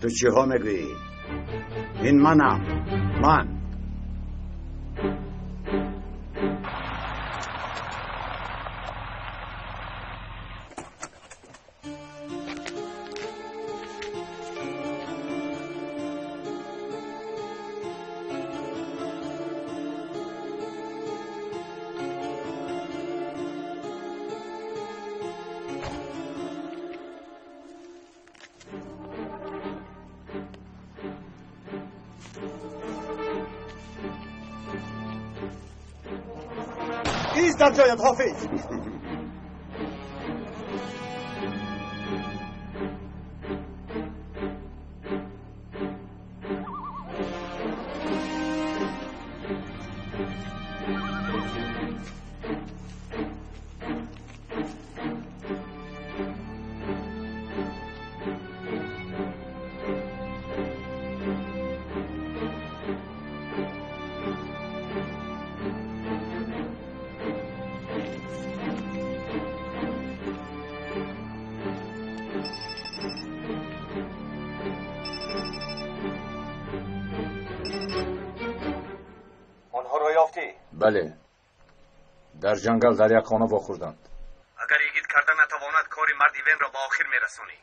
Ту чиҳо мегӯӣ? Ин манам, ман. ایست در جایت حافظ. Бале, дар ҷангал дар як хона вохӯрданд. Агар йигит карда натавонад, кори марди Венро ба охир мерасонӣ.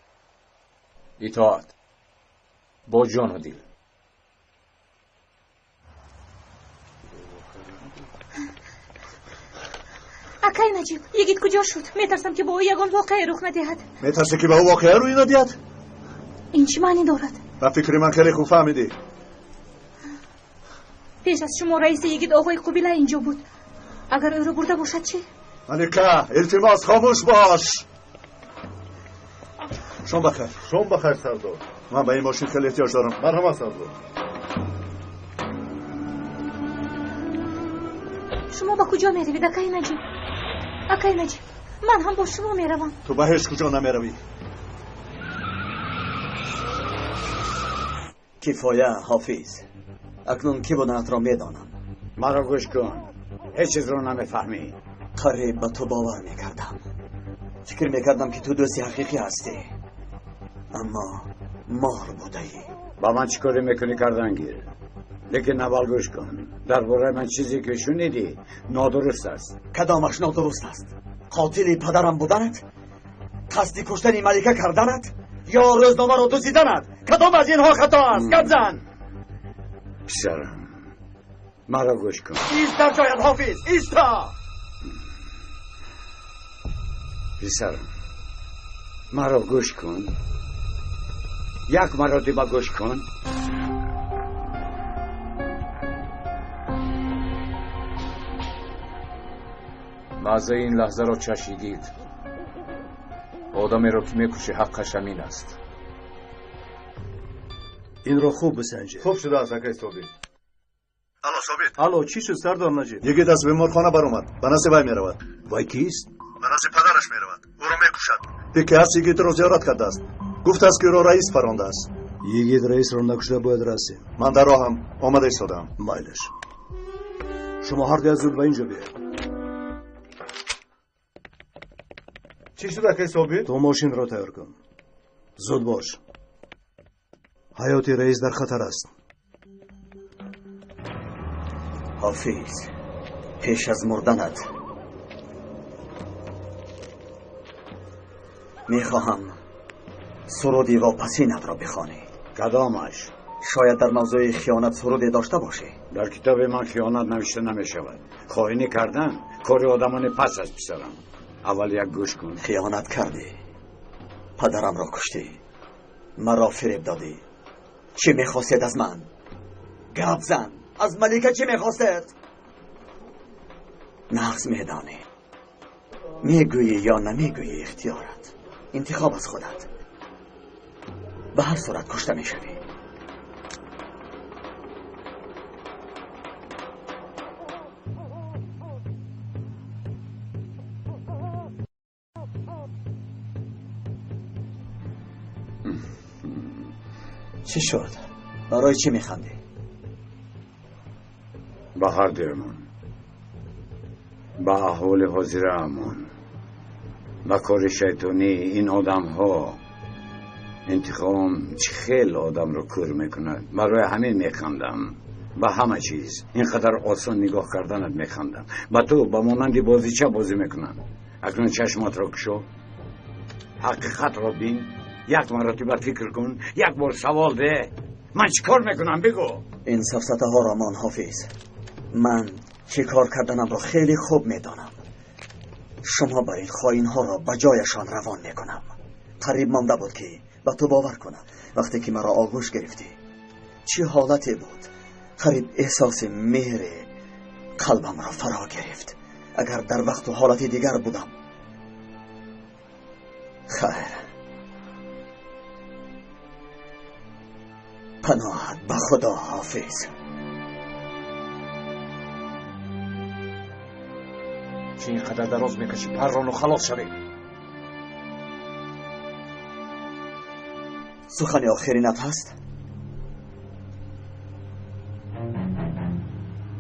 Итоат бо ҷону дил. Акай Наҷиб, йигит куҷо шуд? Метарсам, ки бо ӯ ягон воқеа рух надиҳад. Метарсӣ, ки ба ӯ воқеа рӯй надиҳад? Ин чӣ маънӣ дорад? Ба фикри ман хеле хуб фаҳмидӣ. Пеш аз шумо раиси йигит оғои қубила инҷо буд. Агар ӯро бурда бошад чӣ? Малика, илтимос, хомӯш бош. Шом бахайр. Шом бахайр, сардор. Ман ба ин мошин хеле эҳтиёҷ дорам. Марҳамат, сардор. Шумо ба куҷо меравед, акай Наҷиб? Акай Наҷиб, ман ҳам бо шумо меравам. Ту ба ҳеҷ куҷо намеравӣ. Кифоя, Ҳофиз. Акнун кӣ будаатро медонам. Маро гӯш кун, ҳеҷ чизро намефаҳмӣ. Қариб ба ту бовар мекардам. Фикр мекардам, ки ту дӯсти ҳақиқӣ ҳастӣ, аммо мор будаӣ. Ба ман чӣ коре мекунӣ, кардангир? Лекин аввал гӯш кун. Дар бораи ман чизе ки шунидӣ нодуруст аст. Кадомаш нодуруст аст? Қотили падарам буданат? Қасди куштани малика карданат? Ё рӯзномаро дуздиданат? Кадом аз инҳо хато аст? Гап зан! Писарам, маро гӯш кун. Ист дар ҷоят, Ҳофиз, иста! Писарам, маро гӯш кун. Як маротиба гӯш кун. Маззаи ин лаҳзаро чашидид. Одамеро ки мекушӣ, ҳаққаш ҳамин аст. Инро хуб бисанҷед. Хуб шудааст, акай Собит. Алло, Собит. Алло, чӣ шуд, сардор Наҷиб? Йигит аз беморхона баромад. Ба назди вай меравад. Вай кист? Ба назди падараш меравад. Ӯро мекушад. Яке аз йигитро зиёрат кардааст. Гуфтааст, ки ӯро раис парондааст. Йигит раисро накушта бояд расем. Ман дар роҳам, омада истодаам. Майлаш. Шумо ҳар дуя зуд ба инҷо биёед. Чӣ шуд, акай Собит? Ту мошинро тайёр кун. Зуд бош. Ҳаёти раис дар хатар аст. Ҳофиз, пеш аз мурданат мехоҳам суруди вопасинатро бихонӣ. Кадомаш? Шояд дар мавзӯи хиёнат суруде дошта бошӣ. Дар китоби ман хиёнат навишта намешавад. Хоинӣ кардан кори одамони пас аст, писарам. Аввал як гӯш кун. Хиёнат кардӣ, падарамро куштӣ, маро фиреб додӣ. Чӣ мехостед аз ман? Гап зан! Аз малика чӣ мехостед? Нағз медонӣ. Мегӯӣ ё намегӯӣ, ихтиёрат. Интихоб аз худат. Ба ҳар сурат кушта мешавӣ. Чӣ шуд? Барои чӣ механдӣ? Ба ҳар дуямон, ба аҳволи ҳозираамон, ба кори шайтонии ин одамҳо. Интиқом чӣ хел одамро кӯр мекунад. Барои ҳамин механдам. Ба ҳама чиз ин қадар осон нигоҳ карданат механдам. Ба ту ба монанди бозича бозӣ мекунам. Акнун чашматро кушо, ҳақиқатро бин, як маротиба фикр кун, як бор савол деҳ. Ман чӣ кор мекунам бигӯ. Ин сафсатаҳоро мон, Ҳофиз. Ман чӣ кор карданамро хеле хуб медонам. Шумо бар ин хоинҳоро ба ҷояшон равон мекунам. Қариб монда буд ки ба ту бовар кунам. Вақте ки маро оғӯш гирифтӣ, чӣ ҳолате буд. Қариб эҳсоси меҳре қалбамро фаро гирифт. Агар дар вақту ҳолати дигар будам. Хайр, паноҳат ба Худо, Ҳофиз. Чӣ ин қадар дароз мекашӣ? Паррону халос шавем. Сухани охиринат ҳаст?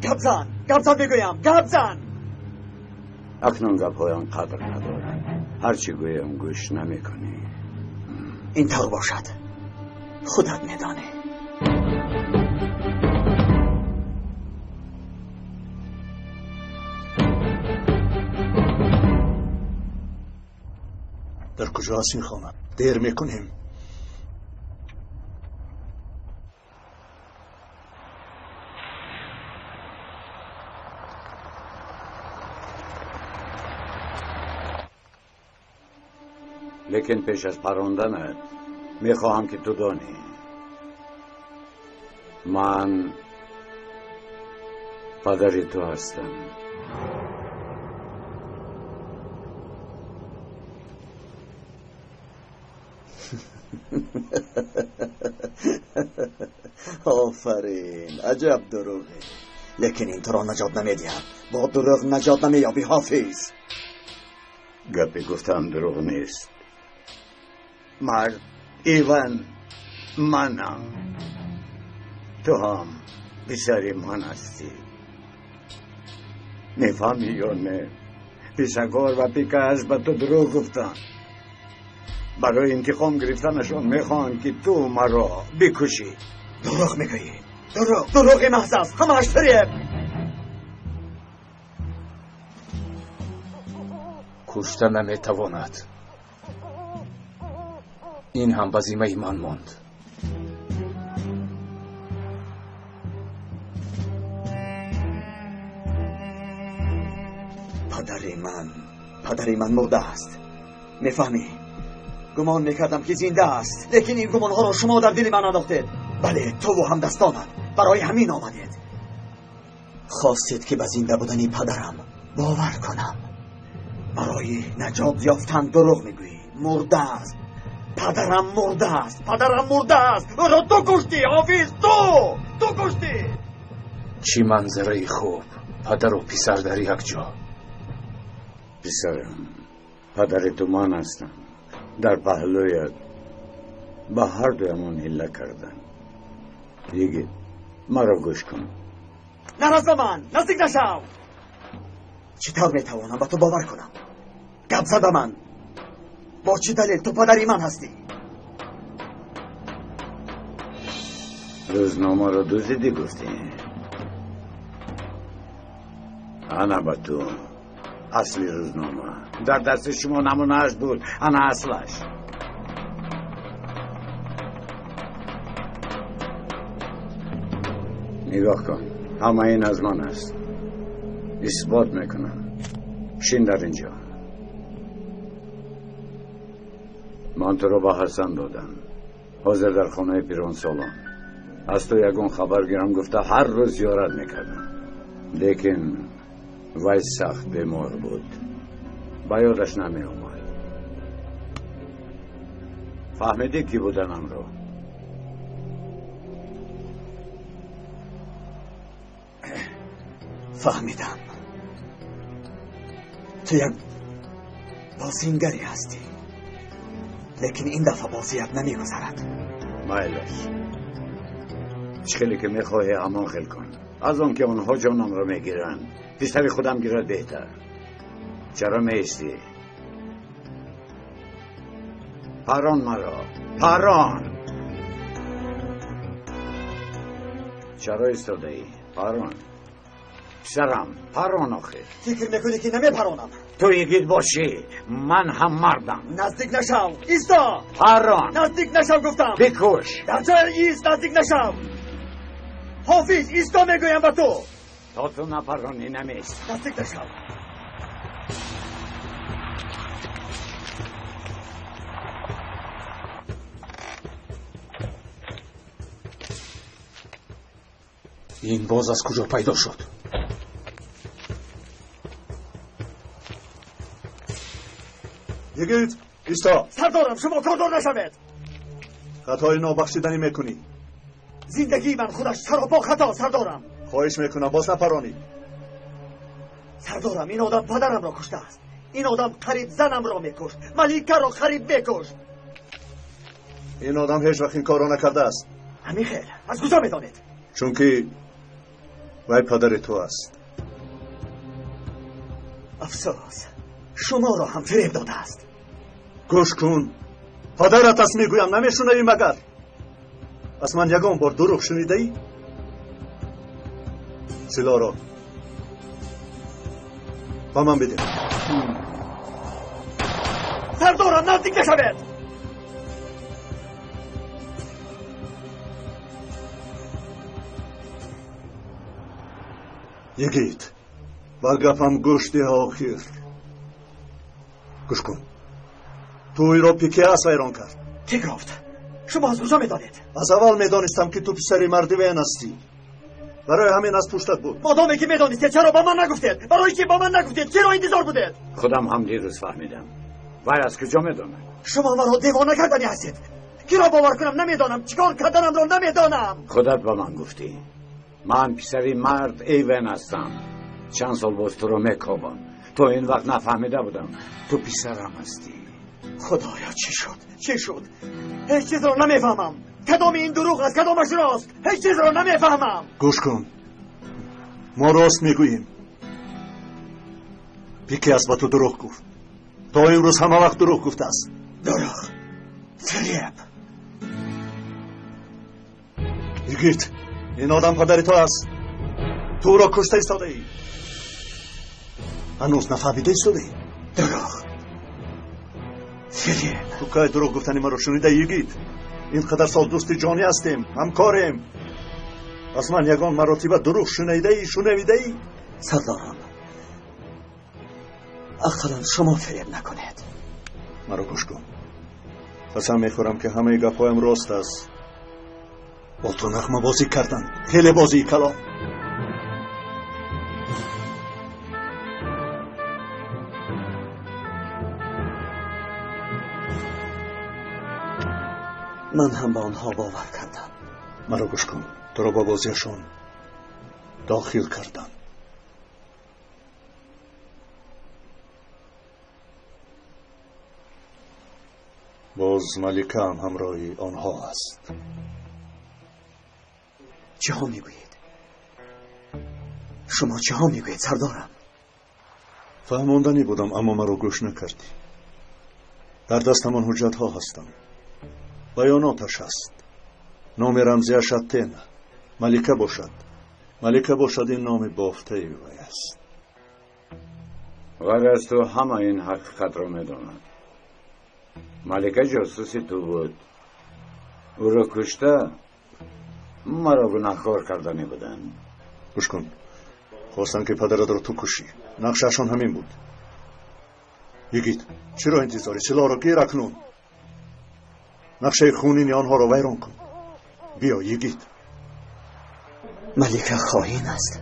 Гап зан, гап зан мегӯям, гап зан. Акнун гапҳоям қадр надоранд. Ҳарчи гӯям гӯш намекунӣ. Ин тавр бошад, худат медонӣ. Дар куҷо аст ин хона? Дер мекунем. Лекин пеш аз парронданат мехоҳам ки ту донӣ, ман падари ту ҳастам. Офарин, аҷаб дурӯғе. Лекин ин туро наҷот намедиҳад. Бо дурӯғ наҷот намеёбӣ, Ҳофиз. Гапе гуфтам дурӯғ нест. Мард Иван манам. Ту ҳам писари ман ҳастӣ. Мефаҳмӣ ё не? Писагор ва Пикас ба ту дурӯғ гуфтанд. Барои интиқом гирифтанашон мехоҳанд ки ту маро бикушӣ. Дурӯғ мегӯӣ. Дурӯғ, дурӯғи маҳз аст. Ҳамааш фиреб. Кушта наметавонад. Ин ҳам ба зиммаи ман монд. Падари ман мурда аст. Мефаҳмӣ? Гумон мекардам ки зинда аст, лекин ин гумонҳоро шумо дар дили ман андохтед. Бале, туву ҳамдастонат барои ҳамин омадед. Хостед ки ба зинда будани падарам бовар кунам. Барои наҷот ёфтан дурӯғ мегӯӣ. Мурда аст. Падарам мурда аст. Падарам мурда аст. Ӯро ту куштӣ, Ҳофиз, ту куштӣ. Чӣ манзараи хуб! Падару писар дар як ҷо. Писарам, падари ту ман ҳастам. Дар паҳлӯят ба ҳар дуямон ҳилла карданд. Йигит, маро гӯш кун. Нараз ба ман, наздик нашав. Чӣ тавр метавонам ба ту бовар кунам? Гап зан ба ман. Бо чӣ далел ту падари ман ҳастӣ? Рӯзномаро дуздидӣ гуфтӣ? Ана ба ту асли рӯзнома. Дар дасти шумо намунааш буд, ана аслаш. Нигоҳ кун, ҳама ин аз ман аст. Исбот мекунам. Шин дар инҷо. Ман туро ба Ҳасан додам. Ҳозир дар хонаи пиронсолон. Аз ту ягон хабар гирам гуфта ҳар рӯз зиёрат мекардам. Лекин вай сахт бемор буд. Ба ёдаш намеомад. Фаҳмидӣ кӣ буданамро? Фаҳмидам. Ту як бозингаре ҳастӣ. Лекин ин дафъа бозият намегузарад. Майлаш. Чӣ хеле ки мехоҳӣ ҳамон хел кун. Аз он ки онҳо ҷонамро мегиранд, писари худам гирад беҳтар. Чаро меистӣ? Парон маро, парон. Чаро истодаӣ? Парон. Писарам, парон охир. Фикр мекунӣ ки намепаронам? Ту йигит бошӣ, ман ҳам мардам. Наздик нашав, исто! Парон! Наздик нашав гуфтам. Бикуш! Дар ҷои ист наздик нашав. Ҳофиз, исто мегӯям ба ту. То ту напаронӣ намеистам. Наздик нашав. Ин боз аз куҷо пайдо шуд? Йигит, исто! Сардорам, шумо кордор нашавед. Хатои нобахшиданӣ мекунӣ. Зиндагии ман худаш саропо хато, сардорам. Хоҳиш мекунам, боз напаронӣ. Сардорам, ин одам падарамро куштааст. Ин одам қариб занамро мекушт, маликаро қариб мекушт. Ин одам ҳеҷ вақт ин корро накардааст. Ҳамин хел, аз куҷо медонед? Чунки вай падари ту аст. Афсӯс, шуморо ҳам фиреб додааст. Гӯш кун, падарат аст мегӯям, намешунавӣ магар? Аз ман ягон бор дурӯғ шунидаӣ? Силоҳро ба ман бидеҳ. Сардорам, наздик нашавед. Йигит, ба гапам гӯш деҳ охир. Гӯш кун, тӯйро Пикеас вайрон кард. Кӣ гуфт? Шумо аз куҷо медонед? Аз аввал медонистам, ки ту писари марди Вен ҳастӣ. Барои ҳамин аз пуштат буд. Модоме ки медонистед, чаро ба ман нагуфтед? Барои чӣ ба ман нагуфтед? Чаро интизор будед? Худам ҳам дирӯз фаҳмидам. Вай аз куҷо медонад? Шумо маро девона кардани ҳастед. Киро бовар кунам намедонам, чикор карданамро намедонам. Худат ба ман гуфтӣ. Ман писари мард Эйвен ҳастам. Чанд сол боз туро мекобам. То ин вақт нафаҳмида будам. Ту писарам ҳастӣ. Худоё, чӣ шуд? Чӣ шуд? Ҳеҷ чизро намефаҳмам. Кадоми ин дурӯғ аст, кадомаш рост? Ҳеҷ чизро намефаҳмам. Гӯш кун, мо рост мегӯем. Пикеас ба ту дурӯғ гуфт. То имрӯз ҳама вақт дурӯғ гуфтааст. Дурӯғ, фиреб. Йигит, ин одам падари ту аст. Ту ӯро кушта истодаӣ. Ҳанӯз нафаҳмида истодаӣ. Дурӯғ, фиреб. Ту кай дурӯғ гуфтани маро шунидаӣ, йигит? Ин қадар сол дӯсти ҷонӣ ҳастем, ҳамкорем. Аз ман ягон маротиба дурӯғ шунидаӣ, шунавидаӣ? Сардорам, ақаллан шумо фиреб накунед. Маро гӯш кун. Қасам мехӯрам, ки ҳамаи гапҳоям рост аст. Бо ту нағмабозӣ карданд, хеле бозии калон. Ман ҳам ба онҳо бовар кардам. Маро гӯш кун, туро ба бозиашон дохил карданд. Боз маликаам ҳамроҳи онҳо аст. Чиҳо мегӯед? Шумо чиҳо мегӯед, сардорам? Фаҳмонданӣ будам, аммо маро гӯш накардӣ. Дар дастам он ҳуҷҷатҳо ҳастанд. Баёноташ аст. Номи рамзиаш Атена. Малика бошад. Малика бошад, ин номи бофтаи вай аст. Ғайр аз ту ҳама ин ҳақиқатро медонад. Малика ҷосуси ту буд. Ӯро кушта маро гунаҳкор карданӣ буданд. Гӯш кун, хостам ки падаратро ту кушӣ. Нақшаашон ҳамин буд. Йигит, чиро интизорӣ? Силоҳро гир акнун. Нақшаи хунини онҳоро вайрон кун. Биё, йигит. Малика хоин аст.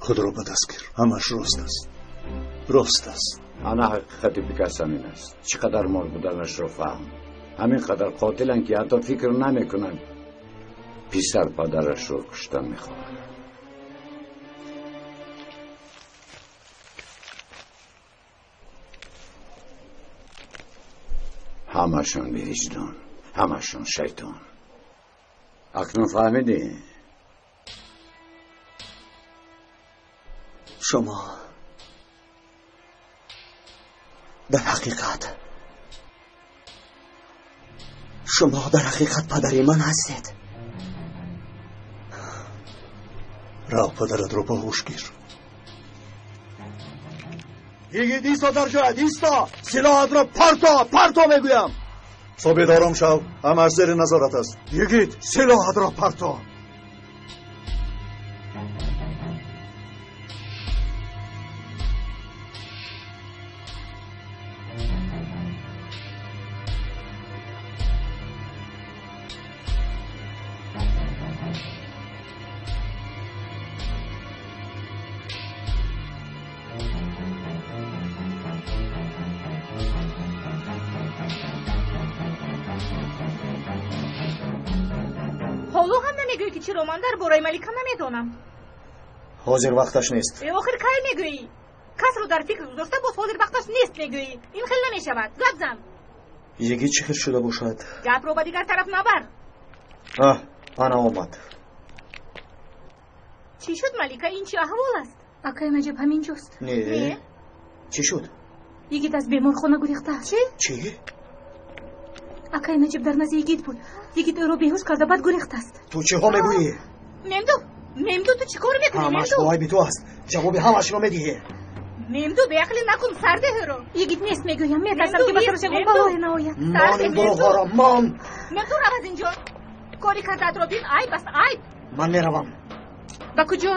Худро ба даст гир. Ҳамаш рост аст. Рост аст. Ана ҳақиқати Пикас ҳамин аст. Чӣ қадар мор буданашро фаҳм. Ҳамин қадар қотиланд, ки ҳатто фикр намекунанд писар падарашро куштан мехоҳад. Ҳамашон бевиҷдон, ҳамашон шайтон. Акнун фаҳмидӣ? Шумо дар ҳақиқат, шумо дар ҳақиқат падари ман ҳастед. Рав падаратро ба ҳуш гир. Йигит, исто дар ҷоят, исто! Силоҳатро парто, парто мегӯям. Собит, ором шав, ҳамааш зери назорат аст. Йигит, силоҳатро парто. Ҳоло ҳам намегӯӣ ки чиро ман дар бораи Малика намедонам. Ҳозир вақташ нест. Охир кай мегӯӣ? Касро дар фикр гузошта боз ҳозир вақташ нест мегӯӣ. Ин хел намешавад. Гап зан. Йигит чӣ хел шуда бошад? Гапро ба дигар тараф набар. Аҳ, ана омад. Чӣ шуд, Малика? Ин чӣ аҳвол аст? Акай Наҷиб ҳамин ҷост. Не. Чӣ шуд? Йигит аз беморхона гурехтааст. Чӣ? Чӣ? Акай Наҷиб дар назди Йигит буд. Йигит ӯро беҳуш карда, баъд гурехтааст. Ту чиҳо мегӯӣ? Мемду, Мемду, ту чӣ кор мекунӣ? Ҳамаш бо айби ту аст. Ҷавоби ҳамашро медиҳӣ. Мемду, беақлӣ накун, сарде ӯро. Йигит нест мегӯям, метарсам ки ба сараш ягон балое наояд. Ман ин дурӯғҳоро, ман! Мемду, рав аз инҷо. Кори кардаатро бин, айб аст, айб. Ман меравам. Ба куҷо?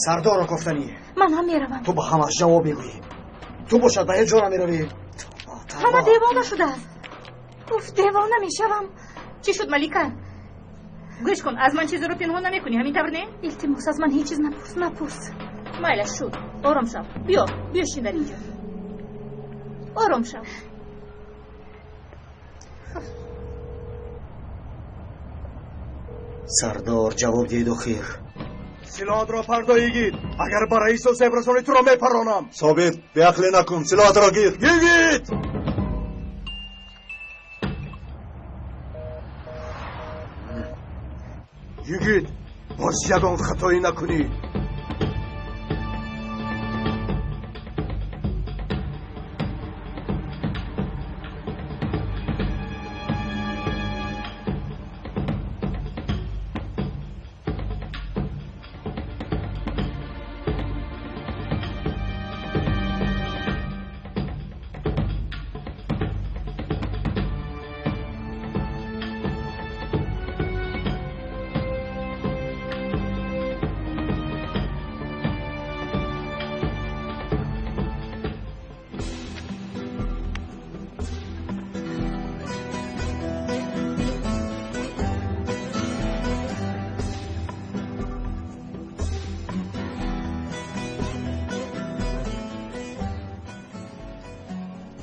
Сардорро кофтанӣ. Ман ҳам меравам. Ту ба ҳамаш ҷавоб мегӯӣ. Ту бошад ба ҳеҷ ҷо намеравӣ. Ҳама девона шудааст. Уф, девона мешавам. Чӣ шуд, Малика? Гӯш кун, аз ман чизеро пинҳон намекунӣ, ҳамин тавр не? Илтимос, аз ман ҳеҷ чиз напурс, напурс. Майлаш шуд, ором шав. Биё, биё шин дар инҷо. Ором шав. Сардор, ҷавоб диҳед охир. Силоҳатро пардо, йигит. Агар ба раисо себ расонӣ, туро мепаронам. Собит, беақлӣ накун, силоҳатро гир. Йигит! Йигит, боз ягон хатоӣ накунӣ.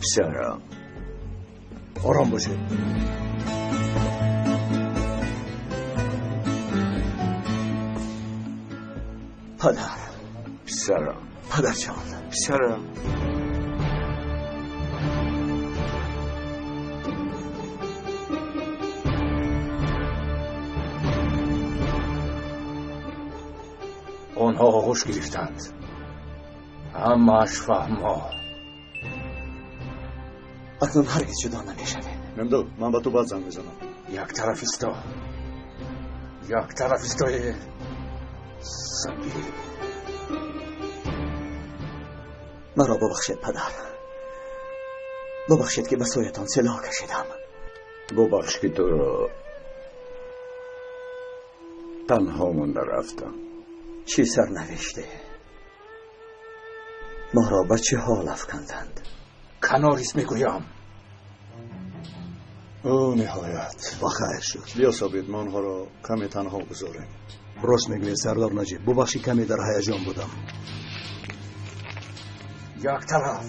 پسرم، آرام باشید. پدر. پسرم. پدر جان. پسرم. آنها آغوش گرفتند. ҳамааш фаҳмо. Акнун ҳаргиз ҷудо намешавем. Мемду, ман ба ту баъд занг мезанам. Як тараф исто, як тараф истои сабир. Маро бубахшед, падар. Бубахшед ки ба сӯятон силоҳ кашидам. Бубахш ки туро танҳо монда рафтам. Чӣ сарнавиште? Моро ба чӣ ҳол афканданд? Канорис мегӯям. Ӯ ниҳоят ба хайр шуд. Биё Собит, мо онҳоро каме танҳо гузорем. Рост мегӯед, сардор Наҷиб. Бубахши, каме дар ҳаяҷон будам. Як тараф.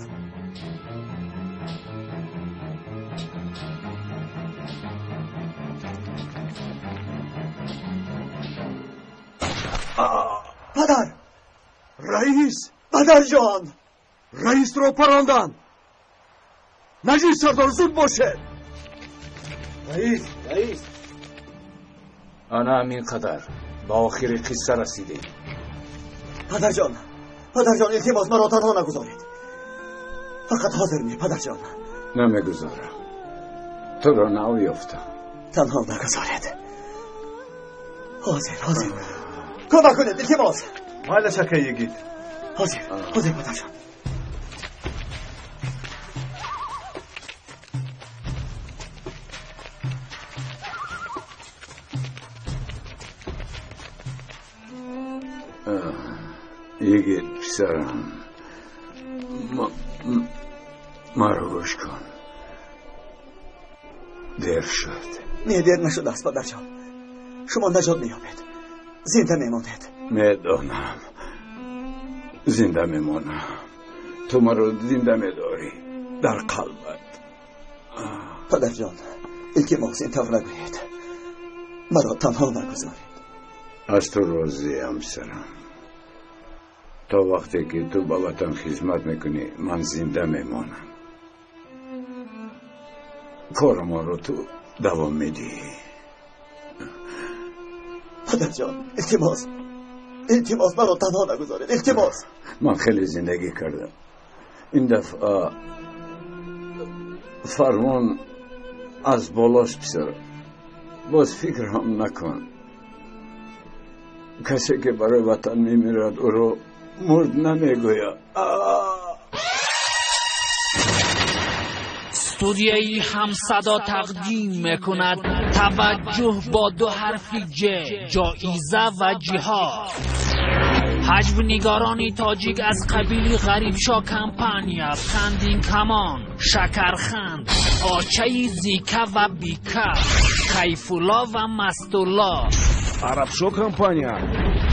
Падар! Раис! Падарҷон! Раисро паронданд! Наҷиб сардор, зуд бошед! Раис, раис. Ана ҳамин қадар ба охири қисса расидем. Падарҷон, падарҷон, илтимос, маро танҳо нагузоред. Фақат ҳозир не, падарҷон. Намегузорам. Туро нав ёфтам. Танҳо нагузоред. Ҳозир, ҳозир. Кӯмак кунед, илтимос. Майлаш, акай йигит. Ҳозир, ҳозир, падарҷон. Йигит, писарам, маро гӯш кун. Дер шуд. Не, дер нашудааст, падарҷон. Шумо наҷот меёбед. Зинда мемонед. Медонам. Зинда мемонам. Ту маро зинда медорӣ дар қалбат. Падарҷон, илтимос, ин тавр нагӯед. Маро танҳо нагузоред. Аз ту розиам, писарам. То вақте ки ту ба ватан хизмат мекунӣ, ман зинда мемонам. Кори моро ту давом медиҳӣ. Падарҷон, илтимос, илтимос, маро танҳо нагузоред, илтимос. Ман хеле зиндагӣ кардам. Ин дафъа фармон аз болост, писарам. Боз фикр ҳам накун. Касе ки барои ватан мемирад, ӯро мурд намегӯяд. Студияи ҳамсадо тақдим мекунад таваҷҷӯҳ бо ду ҳарфи ҷ, ҷоиза ва ҷиҳод. Ҳаҷвнигарони тоҷик аз қабили Ғарибшо компания, Қандинкамон, Шакарханд, Очаи Зика ва Бика, Кайфулло ва Мастулло, Арабшо компания.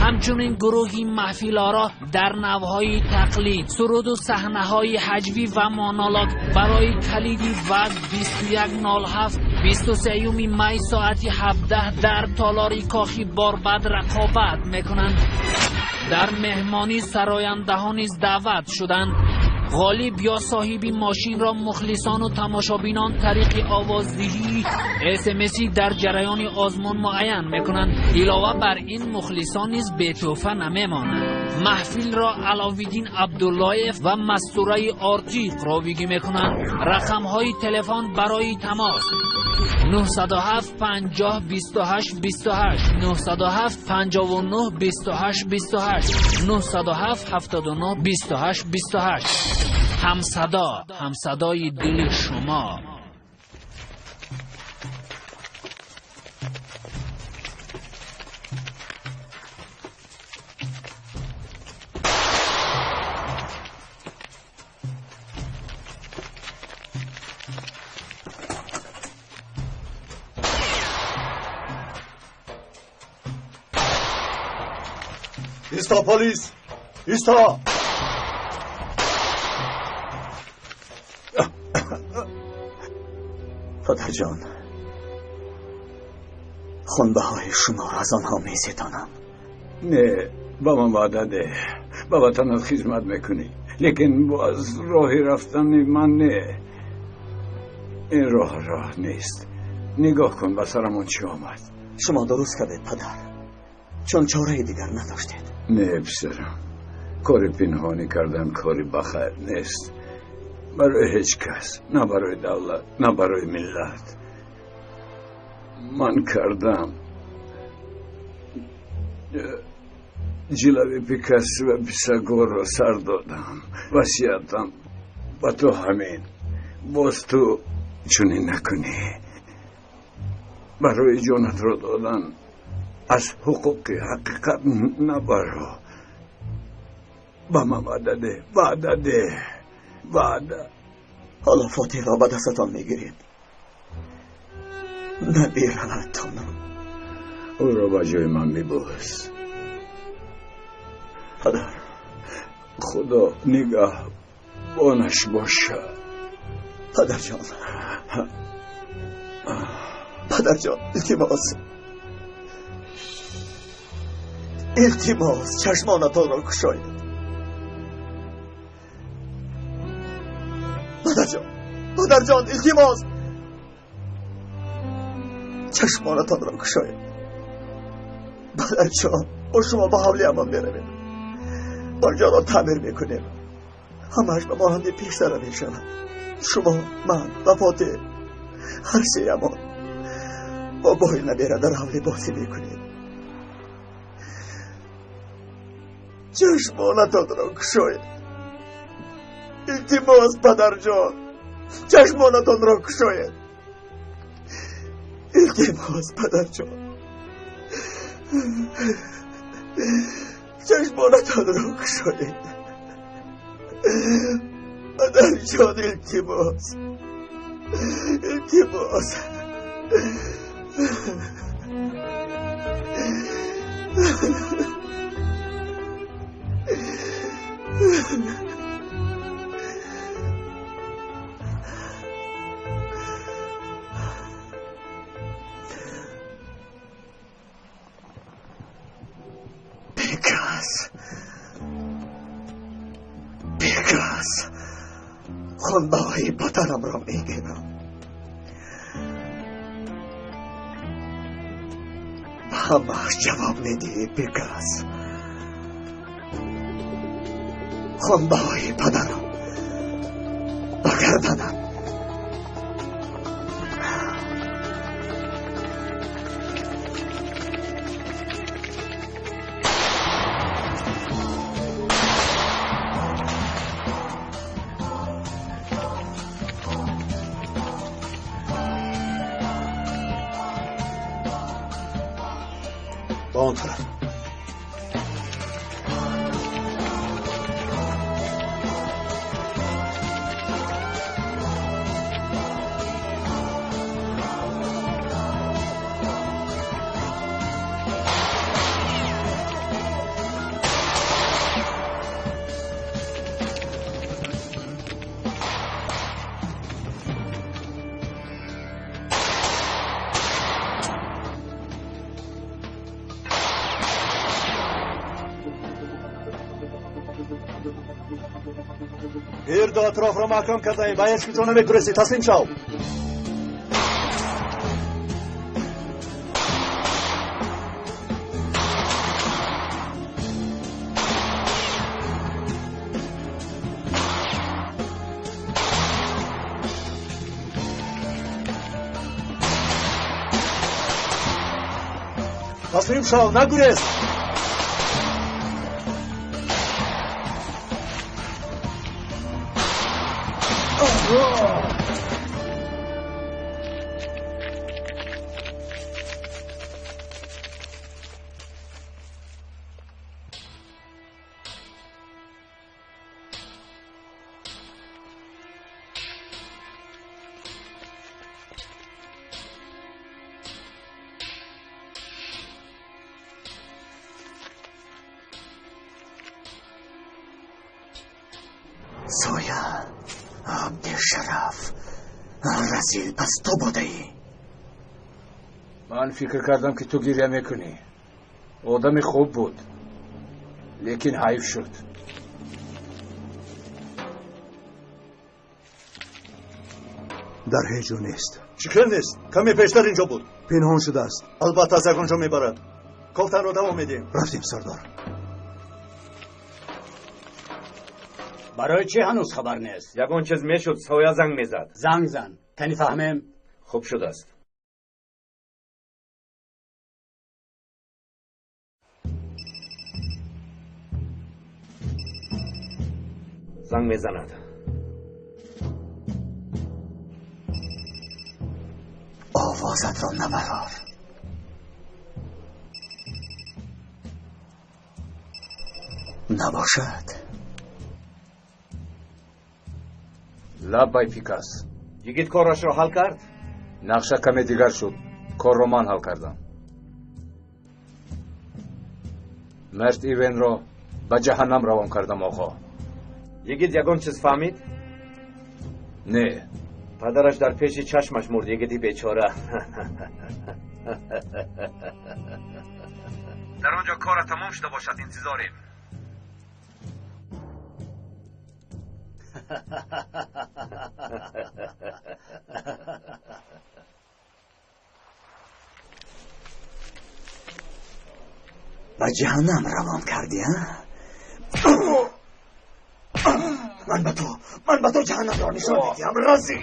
Ҳамчунин гурӯҳи маҳфилоро дар навъҳои тақлид, суруду саҳнаҳои ҳаҷвӣ ва монолог барои калиди вазн 2107 23 май соати 17 дар толори Кохи Борбад рақобат мекунанд. Дар меҳмонӣ сарояндаҳо низ даъват шуданд. Ғолиб ё соҳиби мошинро мухлисону тамошобинон тариқи овоздиҳии СМС дар ҷараёни озмун муайян мекунанд. Илова бар ин мухлисон низ бетӯҳфа намемонанд. Маҳфилро Аловиддин Абдуллоев ва Мастураи Ортиқ ровигӣ мекунанд. Рақамҳои телефон барои тамос 907 50 28 28, 907 59 28 28, 907 79 28 28. Ҳамсадо, ҳамсадои дили шумо. Исто, полис! Исто! Падарҷон, хунбаҳои шуморо аз онҳо меситонам. Не, ба ман ваъда деҳ. Ба ватанат хизмат мекунӣ, лекин боз роҳи рафтани ман не. Ин роҳ роҳ нест. Нигоҳ кун ба сарамон чӣ омад. Шумо дуруст кардед, падар, чун чораи дигар надоштед. Не, писарам, кори пинҳонӣ кардан кори бахайр нест. Барои ҳеҷ кас, на барои давлат, на барои миллат. Ман кардам. Ҷилави Пикас ва Писагорро сар додам. Васиятам ба ту ҳамин. Боз ту чунин накунӣ. Барои ҷонатро додан аз ҳуқуқи ҳақиқат набаро. Ба ман ваъда деҳ, ваъда деҳ, ваъда. Ҳоло Фотиҳро ба дастатон мегиред. Набиравадтон. Ӯро ба ҷои ман мебӯс. Падар, Худо нигаҳбонаш бошад. Падарҷон, падарҷон, илтимос, илтимос, чашмонатонро кушоед. Падарҷон, падарҷон, илтимос. Чашмонатонро кушоед. Падарҷон, бо шумо ба ҳавлиамон меравем. Онҷоро таъмир мекунем. Ҳамааш ба монанди пештара мешавад. Шумо, ман ва Фотеҳ, ҳар сеямон бобои набера дар ҳавлӣ бозӣ мекунем. Чашмонатонро кушоед. Илтимос, падарҷон, чашмонатонро кушоед. Илтимос, падарҷон, чашмонатонро кушоед. Падарҷон, илтимос, илтимос. Бекас, бекас, хунбаҳои падарамро мегирам. Ба ҳамааш ҷавоб медиҳӣ, бекас. Хунбаҳои падарам ба гарданам. Ба он тараф. Гирду атрофро маҳкам кардаем, ба ҳеҷ куҷо намегурезӣ. Таслим шав. Таслим шав, нагурез. Соя, бешараф, разил, пас ту будаӣ. Ман фикр кардам, ки ту гиря мекунӣ. Одами хуб буд, лекин ҳайф шуд. Дар ҳеҷ ҷо нест. Чӣ хел нест? Каме пештар инҷо буд. Пинҳон шудааст. Албатта аз ягон ҷо мебарад. Кофтанро давом медиҳем. Рафтем, сардор. Барои чӣ ҳанӯз хабар нест? Ягон чиз мешуд, Соя занг мезад. Занг зан, кани фаҳмем. Хуб шудааст. Занг мезанад. Овозатро набарор. Набошад. Лаббай, Пикас. Йигит корашро ҳал кард? Нақша каме дигар шуд. Корро ман ҳал кардам. Мард Ивенро ба ҷаҳаннам равон кардам, оғо. Йигит ягон чиз фаҳмид? Не. Падараш дар пеши чашмаш мурд, йигити бечора. Дар он ҷо кора тамом шуда бошад, интизорем. Ба ҷаҳаннам равон кардӣ, а? Ман ба ту ҷаҳаннамро нишон медиҳам, розӣ.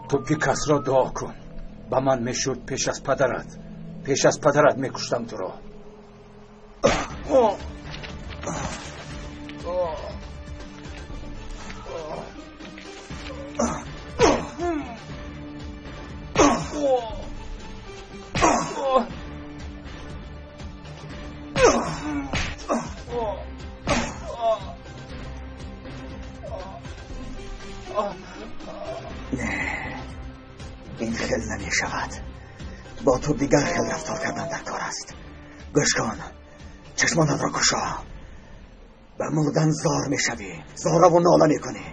Ту Пикасро дуо кун. Ба ман мешуд пеш аз падарат. Пеш аз падарат мекуштам туро. Ин хел намешавад. Бо ту дигар хел рафтор кардан дар кор аст. Гӯш кун, чашмонатро кушо. Ба мурдан зор мешавӣ, зораву нола мекунӣ,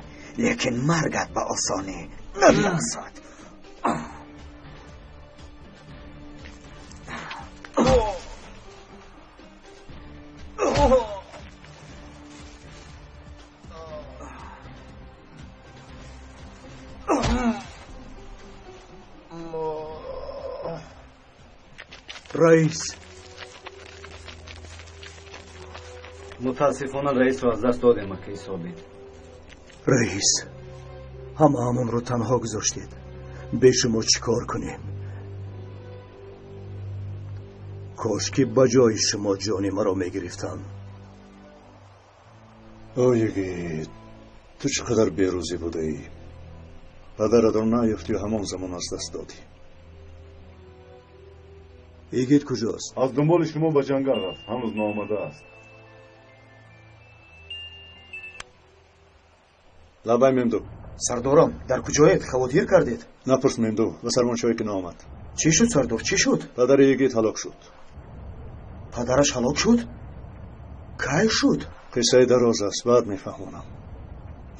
лекин маргат ба осонӣ намерасад. Раис, мутаассифона раисро аз даст додем, акаи Собит. Раис, ҳамаамонро танҳо гузоштед. Бе шумо чӣ кор кунем? Кош ки ба ҷои шумо ҷони маро мегирифтанд. О йигит, ту чӣ қадар берӯзӣ будаӣ. Падаратро наёфтию ҳамон замон аз даст додӣ. Йигит куҷост? Аз дунболи шумо ба ҷангал рафт, ҳанӯз наомадааст. Лабай Мемду. Сардорам, дар куҷоед? Хавотир кардед? Напурс Мемду, ба сармончое ки наомад. Чӣ шуд, сардор, чӣ шуд? Падари йигит ҳалок шуд. Падараш ҳалок шуд? Кай шуд? Қиссаи дароз аст, баъд мефаҳмонам.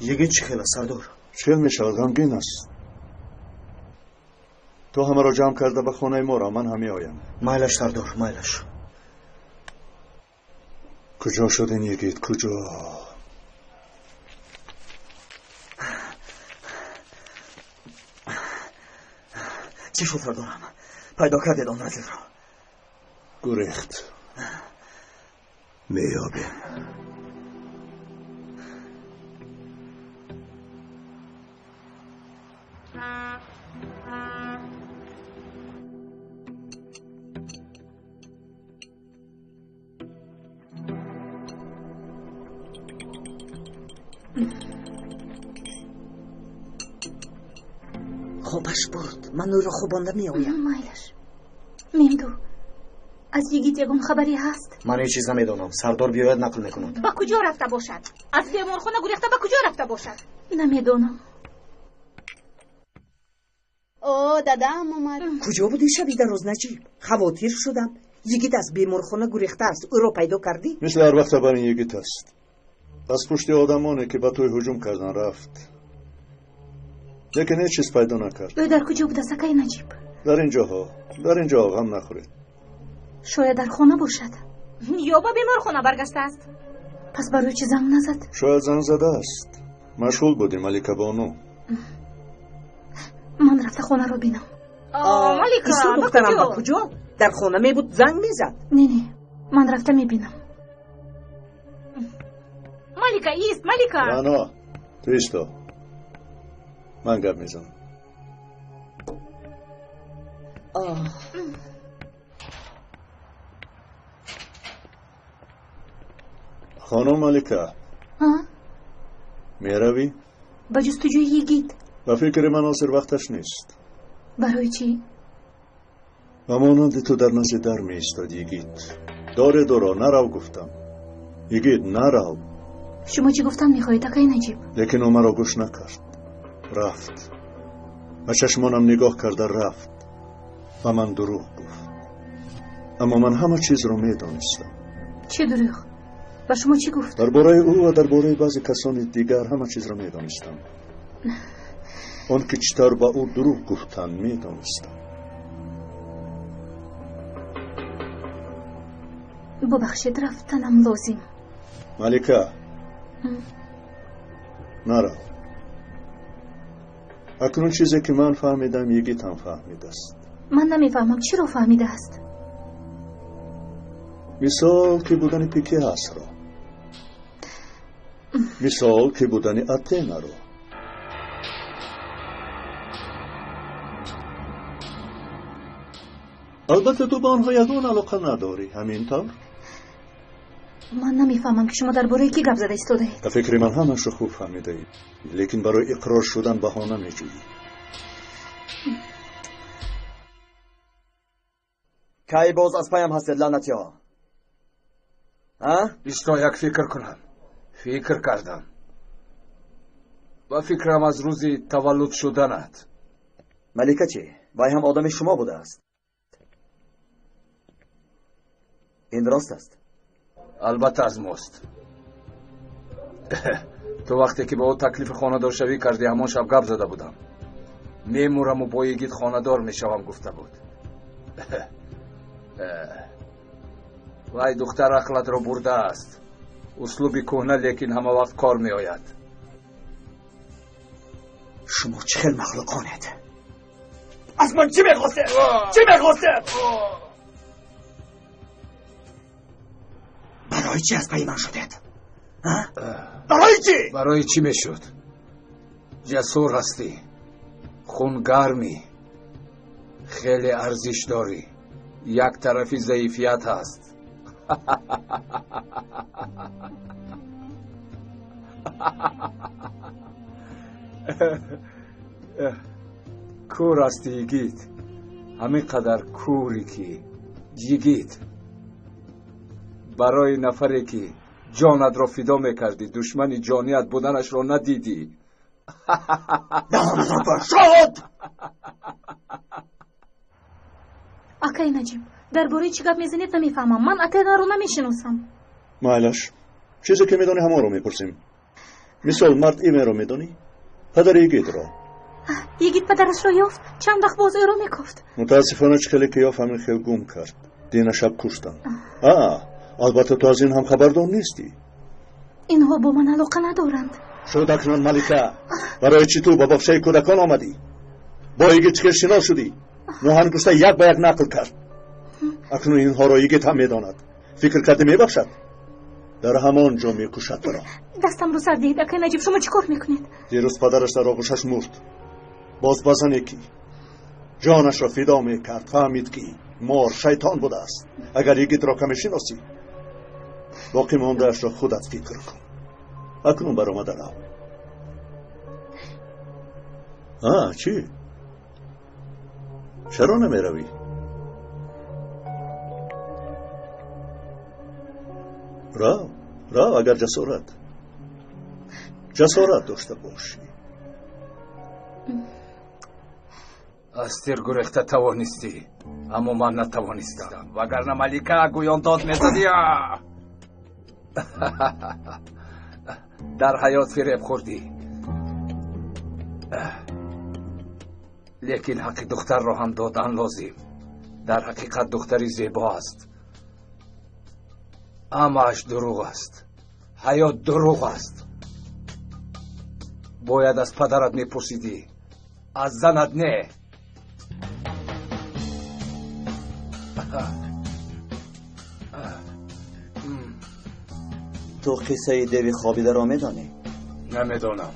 Йигит чӣ хел аст, сардор? Чӣ хел мешавад, ғамгин аст. Ту ҳамаро ҷамъ карда ба хонаи мо ра, ман ҳам меоям. Майлаш, сардор, майлаш. Куҷо шуд ин йигит, куҷо? Чӣ шуд, сардорам? Пайдо кардед он разилро? Гурехт. Меёбем. Хобаш бурд. Ман ӯро хобонда меоям. Майлаш. Мемду, аз йигит ягон хабаре ҳаст? Ман ҳеҷ чиз намедонам. Сардор биёяд нақл мекунад. Ба куҷо рафта бошад? Аз беморхона гурехта ба куҷо рафта бошад? Намедонам. О, дадаам омад. Куҷо будӣ шаби дароз, Наҷиб? Хавотир шудам. Йигит аз беморхона гурехтааст. Ӯро пайдо кардӣ? Мисли ҳар вақт хабари йигит аст. Аз пушти одамоне ки ба тӯй ҳуҷум кардан рафт. Лекин ҳеҷ чиз пайдо накард. Ӯ дар куҷо будааст, акаи Наҷиб? Дар ин ҷоҳо, дар ин ҷоҳо, ғам нахӯред. Шояд дар хона бошад. Ё ба беморхона баргаштааст. Пас барои чӣ занг назад? Шояд занг задааст. Машғул будӣ, Малика бону. Ман рафта хонаро бинам. Малика, Исо духтарам ба куҷо? Дар хона мебуд, занг мезад. Не, не, ман рафта мебинам. Малика, ист, Малика. Рано, ту исто. Ман гап мезанам. Хонум Малика, меравӣ? Ба ҷустуҷӯи йигит. Ба фикри ман ҳозир вақташ нест. Барои чӣ? Ба монанди ту дар назди дар меистод йигит. Доре дуро, нарав гуфтам. Йигит, нарав. Шумо чӣ гуфтан мехоҳед, акаи Наҷиб? Лекин ӯ маро гӯш накард. Рафт. Ба чашмонам нигоҳ карда рафт. Ба ман дурӯғ гуфт. Аммо ман ҳама чизро медонистам. Чӣ дурӯғ? Ба шумо чӣ гуфт? Дар бораи ӯ ва дар бораи баъзе касони дигар ҳама чизро медонистам. Он ки чӣ тавр ба ӯ дурӯғ гуфтанд медонистам. Бубахшед, рафтанам лозим. Малика, нарав. Акнун чизе ки ман фаҳмидам, йигит ҳам фаҳмидааст. Ман намефаҳмам, чиро фаҳмидааст? Мисол ки будани Пикиасро, мисол ки будани Атенаро. Албатта ту ба онҳо ягон алоқа надорӣ, ҳамин тавр? Ман намефаҳмам ки шумо дар бораи кӣ гап зада истодаед. Ба фикри ман ҳамашро хуб фаҳмидаӣ, лекин барои иқрор шудан баҳона меҷӯӣ. Кай боз аз паям ҳастед, лаънатиҳо? Исто як фикр кунам. Фикр кардам. Ба фикрам аз рӯзи таваллуд шуданат. Малика чӣ? Вай ҳам одами шумо будааст. Ин рост аст? Албатта аз мост. Ту вақте ки ба ӯ таклифи хонадоршавӣ кардӣ, ҳамон шаб гап зада будам. Мемураму бо йигит хонадор мешавам гуфта буд. Вай духтар ақлатро бурдааст. Услуби кӯҳна, лекин ҳама вақт кор меояд. Шумо чӣ хел махлуқонед? Аз ман чӣ мехостед? Чӣ мехостед? Барои чӣ аз пайи ман шудед? Барои чӣ? Барои чӣ мешуд? Ҷасур ҳастӣ, хунгармӣ, хеле арзиш дорӣ. Як тарафи заифият ҳаст. Кӯр ҳастӣ йигит, ҳамин қадар кӯрӣ ки йигит. Барои нафаре ки ҷонатро фидо мекардӣ, душмани ҷоният буданашро надидӣ. Даҳонатро пӯшод! Акай Наҷиб, дар бораи чӣ гап мезанед намефаҳмам. Ман Атенаро намешиносам. Майлаш, чизе ки медонӣ ҳамонро мепурсем. Мисол, мард Иверо медонӣ? Падари йигитро. Йигит падарашро ёфт, чанд вақт боз ӯро мекофт. Мутаассифона чӣ хеле ки ёфт, ҳамин хел гум кард. Дина шаб куштанд. Албатта ту аз ин ҳам хабардор нестӣ. Инҳо бо ман алоқа надоранд. Шуд акнун, Малика. Барои чӣ ту ба боғчаи кӯдакон омадӣ? Бо йигит чӣ хел шинос шудӣ? Ноҳангушта як ба як нақл кард. Акнун инҳоро йигит ҳам медонад. Фикр кардӣ мебахшад? Дар ҳамон ҷо мекушад туро. Дастамро сар диҳед, акай Наҷиб, шумо чӣ кор мекунед? Дирӯз падараш дар оғӯшаш мурд. Боз ба зане ки ҷонашро фидо мекард, фаҳмид ки мор шайтон будааст. Агар йигитро каме шиносӣ, боқӣ мондаашро худат фикр кун. Акнун баромада рав. Чӣ? Чаро намеравӣ? Рав, рав, агар ҷасорат дошта бошӣ. Аз тир гурехта тавонистӣ, аммо ман натавонистам. Вагарна Малика гӯён дод мезадӣ. Дар ҳаёт фиреб хӯрдӣ, лекин ҳаққи духтарро ҳам додан лозим. Дар ҳақиқат духтари зебо аст, ҳамааш дурӯғ аст. Ҳаёт дурӯғ аст. Бояд аз падарат мепурсидӣ, аз занат не. Ту қиссаи деви хобидаро медонӣ? Намедонам.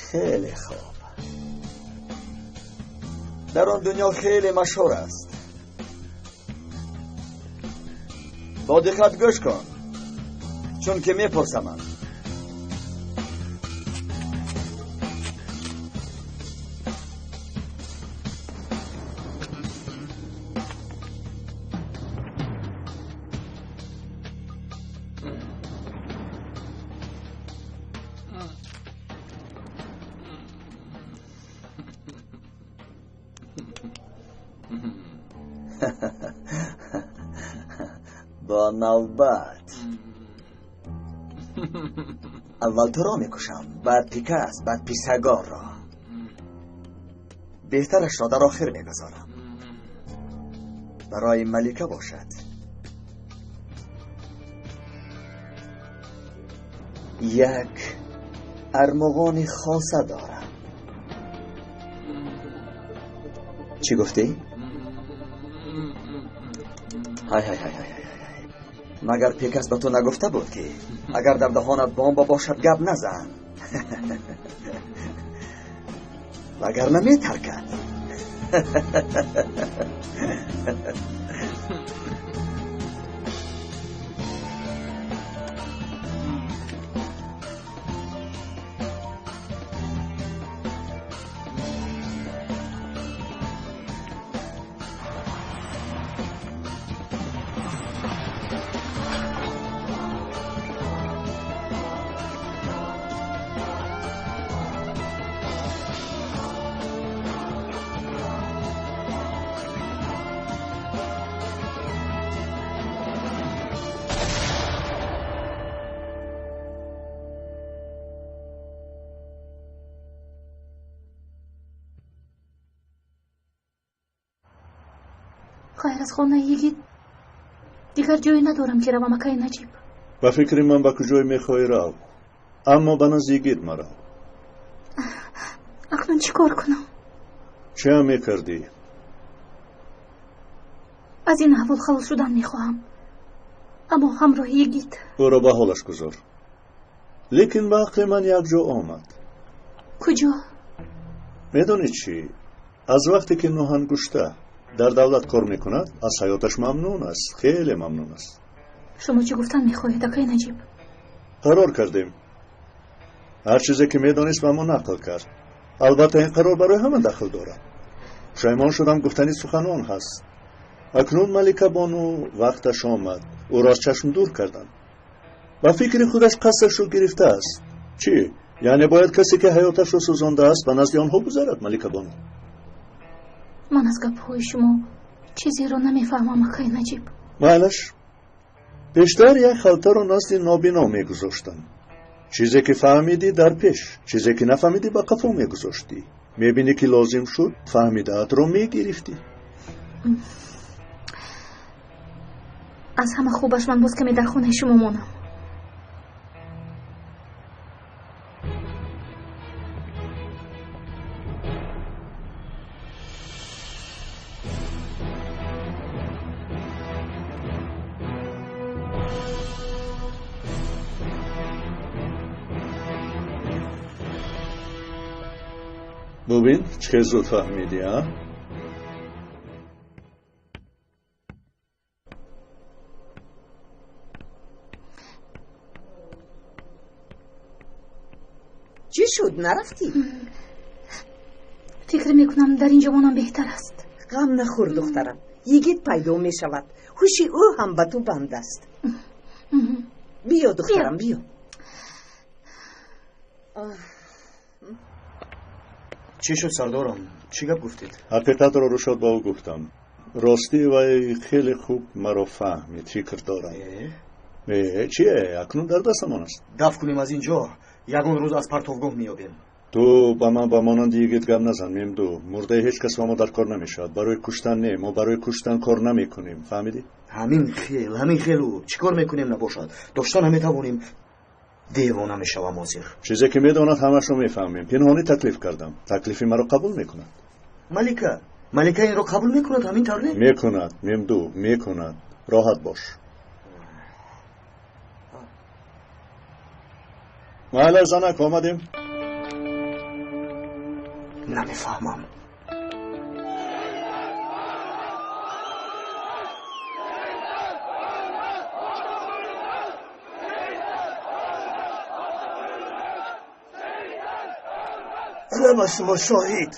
Хеле хуб. Дар он дунё хеле машҳур аст. Бо диққат гӯш кун, чунки мепурсамам. Бо навбат. Аввал туро мекушам, баъд Пикас, баъд Писагорро. Беҳтарашро дар охир мегузорам. Барои Малика бошад. Як армуғони хоса дорам. Чӣ гуфтӣ? Ҳай ҳай ҳай ҳай ҳай. Магар Пикас ба ту нагуфта буд, ки агар дар даҳонат бомба бошад гап назан? Вагарна метаркад. Ғайр аз хонаи йигит дигар ҷое надорам, ки равам, акаи Наҷиб. Ба фикри ман ба куҷое мехоҳӣ рав, аммо ба назди йигит марав. Акнун чӣ кор кунам? Чӣ ҳам мекардӣ? Аз ин аҳвол халос шудан мехоҳам, аммо ҳамроҳи йигит. Ӯро ба ҳолаш гузор. Лекин ба ақли ман як ҷо омад. Куҷо? Медонӣ чӣ? Аз вақте ки Нӯҳангушта дар давлат кор мекунад, аз ҳаёташ мамнун аст, хеле мамнун аст. Шумо чӣ гуфтан мехоҳед, акаи Наҷиб? Қарор кардем. Ҳар чизе ки медонист ба мо нақл кард. Албатта ин қарор барои ҳама дахл дорад. Пушаймон шудам, гуфтани суханон ҳаст. Акнун Малика бону вақташ омад. Ӯро аз чашм дур карданд. Ба фикри худаш қасдашро гирифтааст. Чӣ? Яъне бояд касе ки ҳаёташро сӯзондааст ба назди онҳо гузарад, Малика бону. Ман аз гапҳои шумо чизеро намефаҳмам, акаи Наҷиб. Майлаш, пештар як халтаро назди нобино мегузоштам. Чизе ки фаҳмидӣ дар пеш, чизе ки нафаҳмидӣ ба қафо мегузоштӣ. Мебинӣ ки лозим шуд, фаҳмидаатро мегирифтӣ. Аз ҳама хубаш ман боз каме дар хонаи шумо монам. Бубин, чӣ хел зуд фаҳмидӣ, а? Чӣ шуд, нарафтӣ? Фикр мекунам дар ин ҷо монам беҳтар аст. Ғам нахӯр, духтарам. Йигит пайдо мешавад. Ҳуши ӯ ҳам ба ту банд аст. Биё, духтарам, биё. Чӣ шуд, сардорам? Чӣ гап гуфтед? Ҳақиқатро Рушод ба ӯ гуфтам. Ростӣ вай хеле хуб маро фаҳмид, фикр дорам. Чие? Акнун дар дастамон аст. Дафт кунем аз ин ҷо, ягон рӯз аз партовгоҳ меёбем. Ту ба ман ба монанди йигит гап назан, Мемду. Мурдаи ҳеҷ кас ба мо дар кор намешавад. Барои куштан не, мо барои куштан кор намекунем. Фаҳмидӣ? Ҳамин хел, ҳамин хелу. Чӣ кор мекунем набошад? Дошта наметавонем. Девона мешавам ҳозир. Чизе ки медонад ҳамашро мефаҳмем. Пинҳонӣ таклиф кардам. Таклифи маро қабул мекунад. Малика, Малика инро қабул мекунад, ҳамин тавр не? Мекунад, Мемду, мекунад. Роҳат бош. Майла, занак, омадем. Намефаҳмам. Ана ба шумо шоҳид.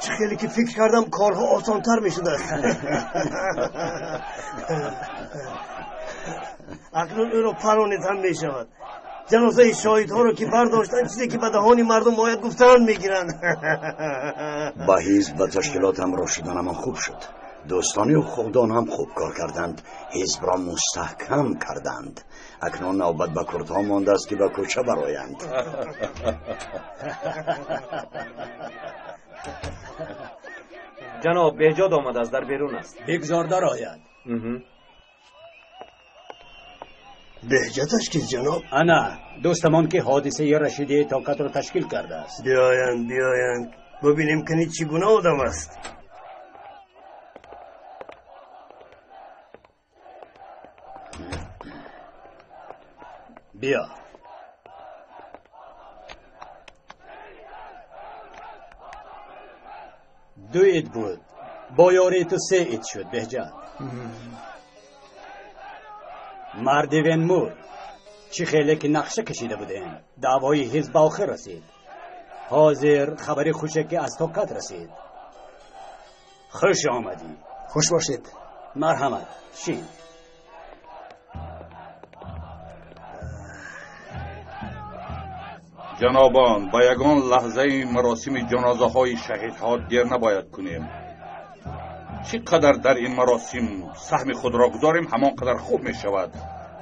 Чӣ хеле ки фикр кардам, корҳо осонтар мешуданд. Акнун ӯро паронед ҳам мешавад. Ҷанозаи шоҳидҳоро ки бардоштанд, чизе ки ба даҳони мардум ояд гуфтаанд мегиранд. Ба ҳизб ва ташкилот ҳамроҳ шуданамон хуб шуд. Дӯстони ҳуқуқдон ҳам хуб кор карданд, ҳизбро мустаҳкам карданд. Акнун навбат ба курдҳо мондааст, ки ба кӯча бароянд. Ҷаноб, Беҳҷод омадааст, дар берун аст. Бигзор дарояд. Беҳҷаташ кист, ҷаноб? Ана дӯстамон, ки ҳодисаи Рашидияи Токатро ташкил кардааст. Биёянд, биёянд, бубинем, кани чӣ гуна одам аст. Биё. Ду ид буд, бо ёрии ту се ид шуд, Беҳҷат. Марди Венмур, чӣ хеле ки нақша кашида будем, даъвои ҳизб ба охир расид. Ҳозир хабари хуше ки аз Токат расид. Хуш омадӣ. Хуш бошед. Марҳамат, шин. Ҷанобон, ба ягон лаҳзаи маросими ҷанозаҳои шаҳидҳо дер набояд кунем. Чӣ қадар дар ин маросим саҳми худро гузорем, ҳамон қадар хуб мешавад.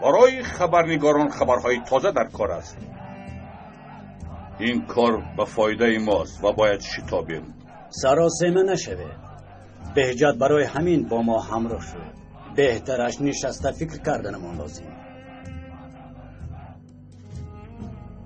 Барои хабарнигорон хабарҳои тоза дар кор аст. Ин кор ба фоидаи мост ва бояд шитобем. Саросема нашавед. Беҳҷат барои ҳамин бо мо ҳамроҳ шуд. Беҳтараш нишаста фикр карданамон лозим.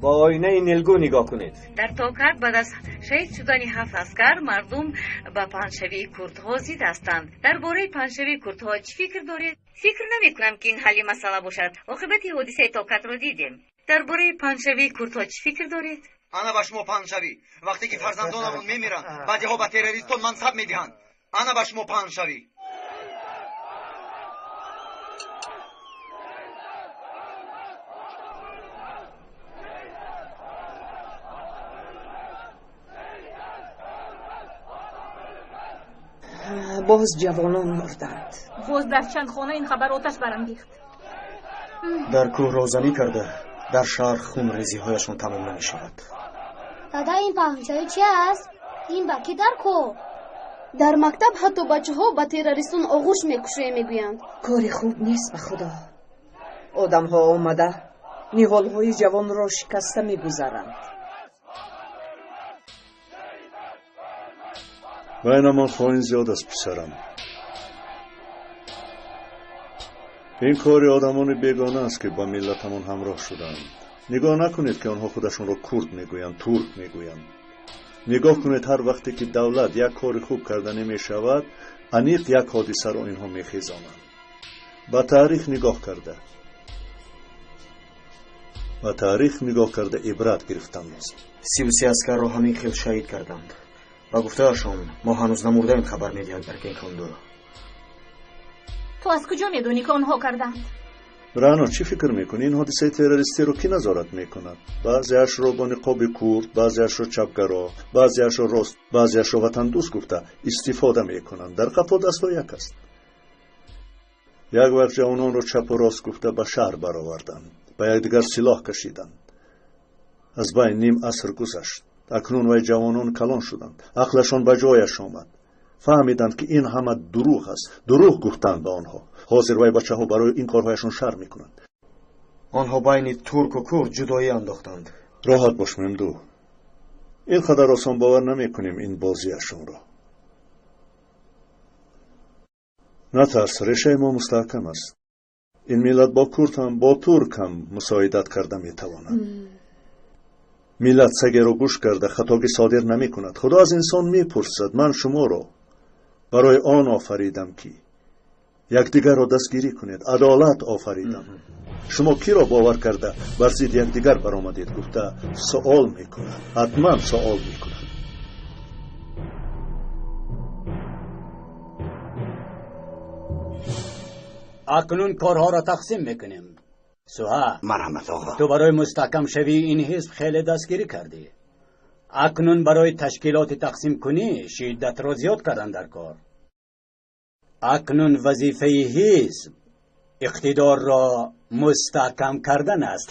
Ба оинаи нилгӯ нигоҳ кунед. Дар Токат баъд аз шаҳид шудани 7 аскар мардум ба паҳншавии курдҳо зид ҳастанд. Дар бораи паҳншавии курдҳо чӣ фикр доред? Фикр намекунам, ки ин ҳалли масъала бошад. Оқибати ҳодисаи Токатро дидем. Дар бораи паҳншавии курдҳо чӣ фикр доред? Ана ба шумо паҳншавӣ. Вақте ки фарзандонамон мемиранд, баъзеҳо ба террористон мансаб медиҳанд. Ана ба шумо паҳншавӣ. Боз ҷавонон мурданд. Боз дар чанд хона ин хабар оташ барангехт. Дар кӯҳ розанӣ карда, дар шаҳр хунрезиҳояшон тамом намешавад. Дада, ин паҳншавӣ чи аст? Ин ба кӣ дар кор? Дар мактаб ҳатто бачаҳо ба террористон оғӯш мекушоем, мегӯянд. Кори хуб нест, ба худо. Одамҳо омада ниҳолҳои ҷавонро шикаста мегузаранд. Байнамон хоин зиёд аст, писарам. Ин кори одамони бегона аст, ки ба миллатамон ҳамроҳ шуданд. Нигоҳ накунед, ки онҳо худашонро курд мегӯянд, турк мегӯянд. Нигоҳ кунед, ҳар вақте ки давлат як кори хуб карда намешавад, аниқ як ҳодисаро инҳо мехезонанд. Ба таърих нигоҳ карда, ба таърих нигоҳ карда ибрат гирифтан лозим. 33 аскарро ҳамин хел шаҳид карданд. Ба гуфтаашон мо ҳанӯз намурдаем, хабар медиҳад Баркенконду. Ту аз куҷо медонӣ, ки онҳо карданд? Рано, чӣ фикр мекунӣ? Ин ҳодисаи террористиро кӣ назорат мекунад? Баъзеашро бо ниқоби курд, баъзеашро чапгаро, баъзеашро рост, баъзеашро ватандӯст гуфта истифода мекунанд. Дар қафо дастҳо як аст. Як вақт ҷавононро чапу рост гуфта ба шаҳр бароварданд, ба якдигар силоҳ кашиданд. Аз байн ним аср гузашт. Акнун вай ҷавонон калон шуданд, ақлашон ба ҷояш омад. Фаҳмиданд, ки ин ҳама дурӯғ аст. Дурӯғ гуфтанд ба онҳо. Ҳозир вай бачаҳо барои ин корҳояшон шарм мекунанд. Онҳо байни турку курд ҷудоӣ андохтанд. Роҳат бош, Мемду. Ин қадар осон бовар намекунем ин бозиашонро. Натарс, решаи мо мустаҳкам аст. Ин миллат бо курд ҳам, бо турк ҳам мусоидат карда метавонад. Миллат сагеро гӯш карда хатогӣ содир намекунад. Худо аз инсон мепурсад: ман шуморо барои он офаридам, ки якдигарро дастгирӣ кунед, адолат офаридам. Шумо киро бовар карда бар зидди якдигар баромадед, гуфта суол мекунад. Ҳатман суол мекунад. Акнун корҳоро тақсим мекунем. Суҳа, марҳамат оғо. Ту барои мустаҳкамшавии ин ҳизб хеле дастгирӣ кардӣ. Акнун барои ташкилоти тақсимкунӣ шиддатро зиёд кардан дар кор. Акнун вазифаи ҳизб иқтидорро мустаҳкам кардан аст.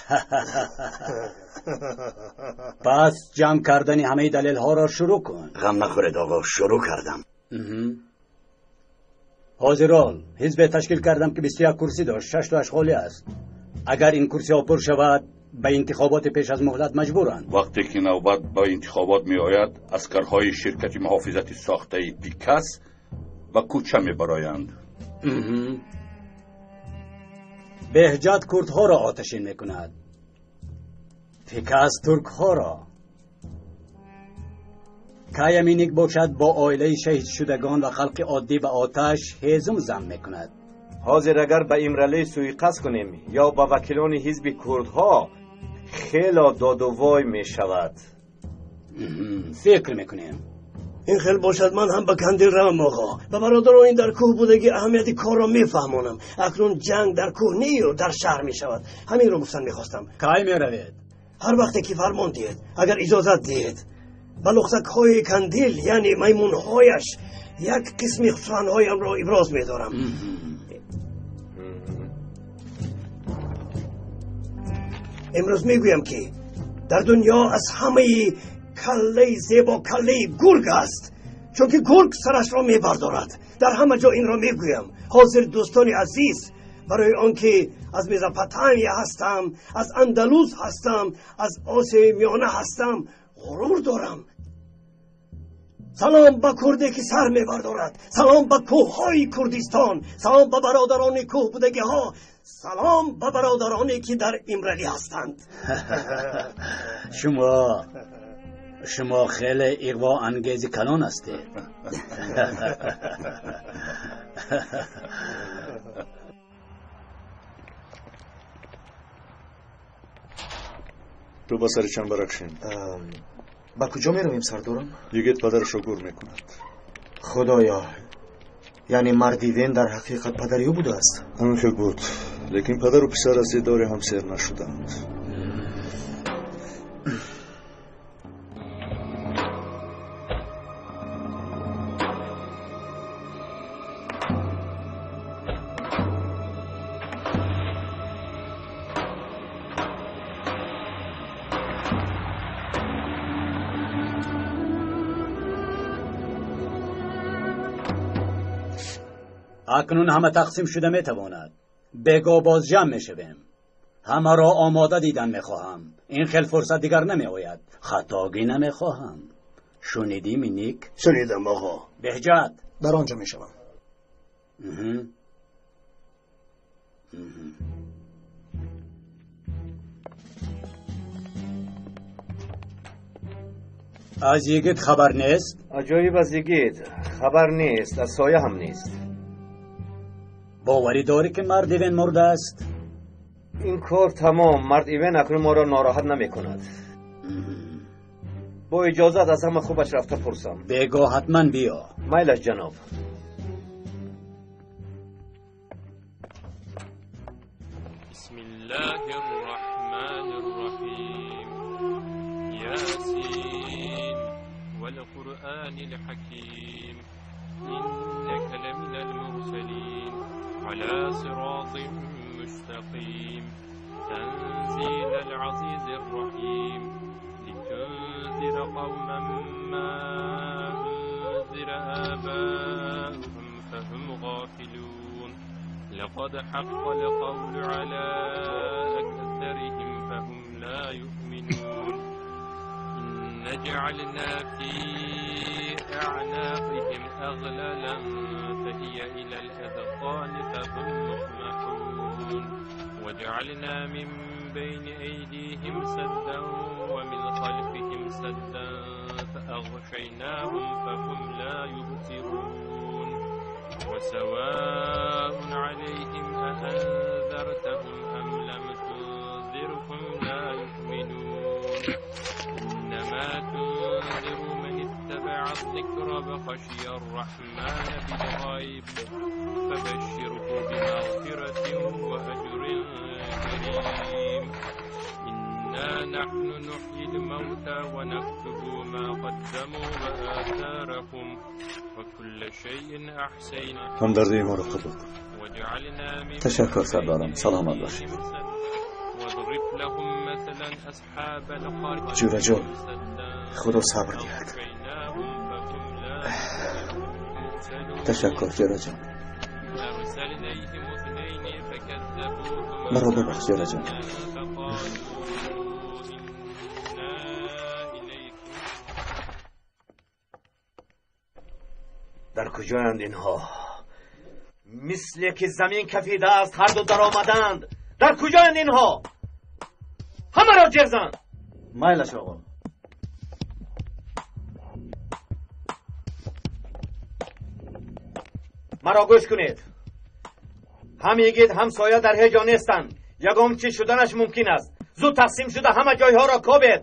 Пас ҷамъ кардани ҳамаи далелҳоро шурӯъ кун. Ғам нахӯред оғо, шурӯъ кардам. Ҳозирон ҳизбе ташкил кардам ки 21 курсӣ дошт, 6 тоаш холӣ аст. Агар ин курсиҳо пур шавад, ба интихоботи пеш аз муҳлат маҷбуранд. Вақте ки навбат ба интихобот меояд, аскарҳои ширкати муҳофизати сохтаи Пикас ба кӯча мебароянд. Беҳҷат курдҳоро оташин мекунад, Пикас туркҳоро. Каяминик бошад бо оилаи шаҳидшудагон ва халқи оддӣ ба оташ ҳезум зам мекунад. Ҳозир агар ба Имралӣ суиқасд кунем ё ба вакилони ҳизби курдҳо, хело додувой мешавад. Фикр мекунем. Ин хел бошад, ман ҳам ба Кандил равам оғо. Ба бародарон ин дар кӯҳ будагӣ аҳамияти корро мефаҳмонам. Акнун ҷанг дар кӯҳ нею дар шаҳр мешавад. Ҳаминро гуфтан мехостам. Кай меравед? Ҳар вақте ки фармон диҳед, агар иҷозат диҳед. Ба лухтакҳои Кандил, яъне маймунҳояш, як қисми суханҳоямро иброз медорам. Имрӯз мегӯям ки дар дунё аз ҳамаи каллаи зебо каллаи гург аст, чунки гург сарашро мебардорад. Дар ҳама ҷо инро мегӯям. Ҳозир дӯстони азиз, барои он ки аз Мезопотамия ҳастам, аз Андалус ҳастам, аз Осиёи Миёна ҳастам, ғурур дорам. Салом ба курде ки сар мебардорад, салом ба кӯҳҳои Курдистон, салом ба бародарони кӯҳбудагиҳо, салом ба бародароне ки дар Имралӣ ҳастанд. Шумо хеле иғвоангези калон ҳастед. Ту ба сари чанбарак шин. Ба куҷо меравем, сардорам? Йигит падарашро гур мекунад. Худоё, яъне марди Вен дар ҳақиқат падари ӯ будааст? Ҳамин хел буд, лекин падару писар аз дидори ҳам сер нашуданд. Акнун ҳама тақсим шуда метавонад. Бего боз ҷамъ мешавем. Ҳамаро омода дидан мехоҳам. Ин хел фурсат дигар намеояд. Хатогӣ намехоҳам. Шунидӣ, Миник? Шунидам оғо. Беҳҷат, дар он ҷо мешавам. Аз йигит хабар нест? Аҷоиб, аз йигит хабар нест, аз соя ҳам нест. Боварӣ дорӣ ки мард Ивен мурдааст? Ин кор тамом. Мард Ивен акнун моро нороҳат намекунад. Бо иҷозат аз ҳама хубаш рафта пурсам. Бего ҳатман биё. Майлаш ҷаноб. بسم الله الرحمن الرحيم ياسين والقرآن الحكيم إنك لمن المرسلين على صراط مستقيم تنزيل العزيز الرحيم لتنذر قوما ما أنذر آباؤهم فهم غافلون لقد حق القول على أكثرهم فهم لا يؤمنون إن جعلنا في أعناقهم أغلالا فهي إلى الأذقان فهم مقمحون وجعلنا من بين أيديهم سدا ومن خلفهم سدا فأغشيناهم فهم لا يبصرون وسواء عليهم أأنذرتهم أم لم تنذرهم لا يؤمنون إنما تنذر من اتبع الذكر وخشي الرحمن بالغيب فبشره بمغفرة وأجر كريم إنا نحن نحيي الموتى ونكتب ما قدموا وآثارهم وكل شيء أحصيناه. ҳамдардии моро қабул кун. وجعلنا من Ташаккур сардорам, саломат бошед. واضرب لهم مثلا أصحاب القرية Ҷӯраҷон, Худо сабр диҳад. أغشيناهم فهم لا يبصرون Ташаккур ҷӯраҷон. Маро бубахш, ҷӯраҷон. Дар куҷоянд инҳо? Мисле ки замин кафидааст, ҳар ду даромаданд. Дар куҷоянд инҳо? Ҳамаро ҷер зан. Майлаш, оғо. Маро гӯш кунед. Ҳам йигит, ҳам соя дар ҳеҷ ҷо нестанд. Ягон чиз шуданаш мумкин аст. Зуд тақсим шуда ҳама ҷойҳоро кобед.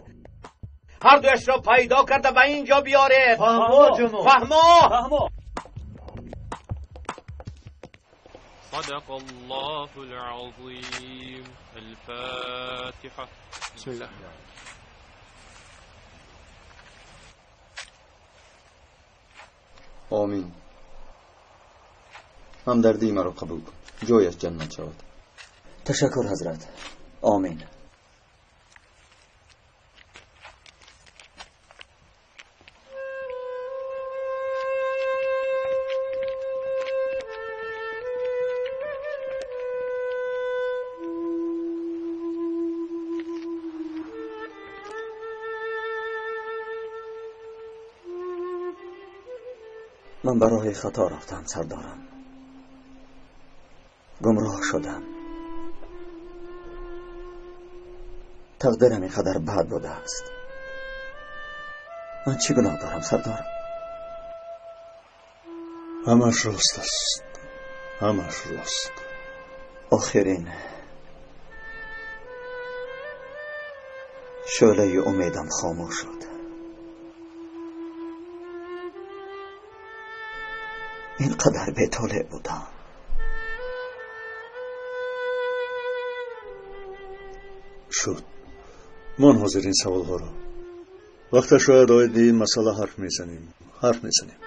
Ҳар дуяшро пайдо карда ба ин ҷо биёред. Фаҳмо, ҷаноб. Фаҳмо. Фаҳмо. صدق الله العظيم. الفاتحة. بسم الله. Омин. Ҳамдардии маро қабул кун, ҷояш ҷаннат шавад. Ташаккур, ҳазрат. Омин. Ман ба роҳи хато рафтам, сардорам. Гумроҳ шудам. Тақдирам ин қадар бад будааст. Ман чӣ гуноҳ дорам, сардорам? Ҳамаш рост аст, ҳамаш рост. Охирин шӯълаи умедам хомӯш шуд. Ин қадар бетолеъ будам. Шуд. Мон ҳозир ин саволҳоро. Вақта шояд оиди ин масъала ҳарф мезанем. Ҳарф мезанем.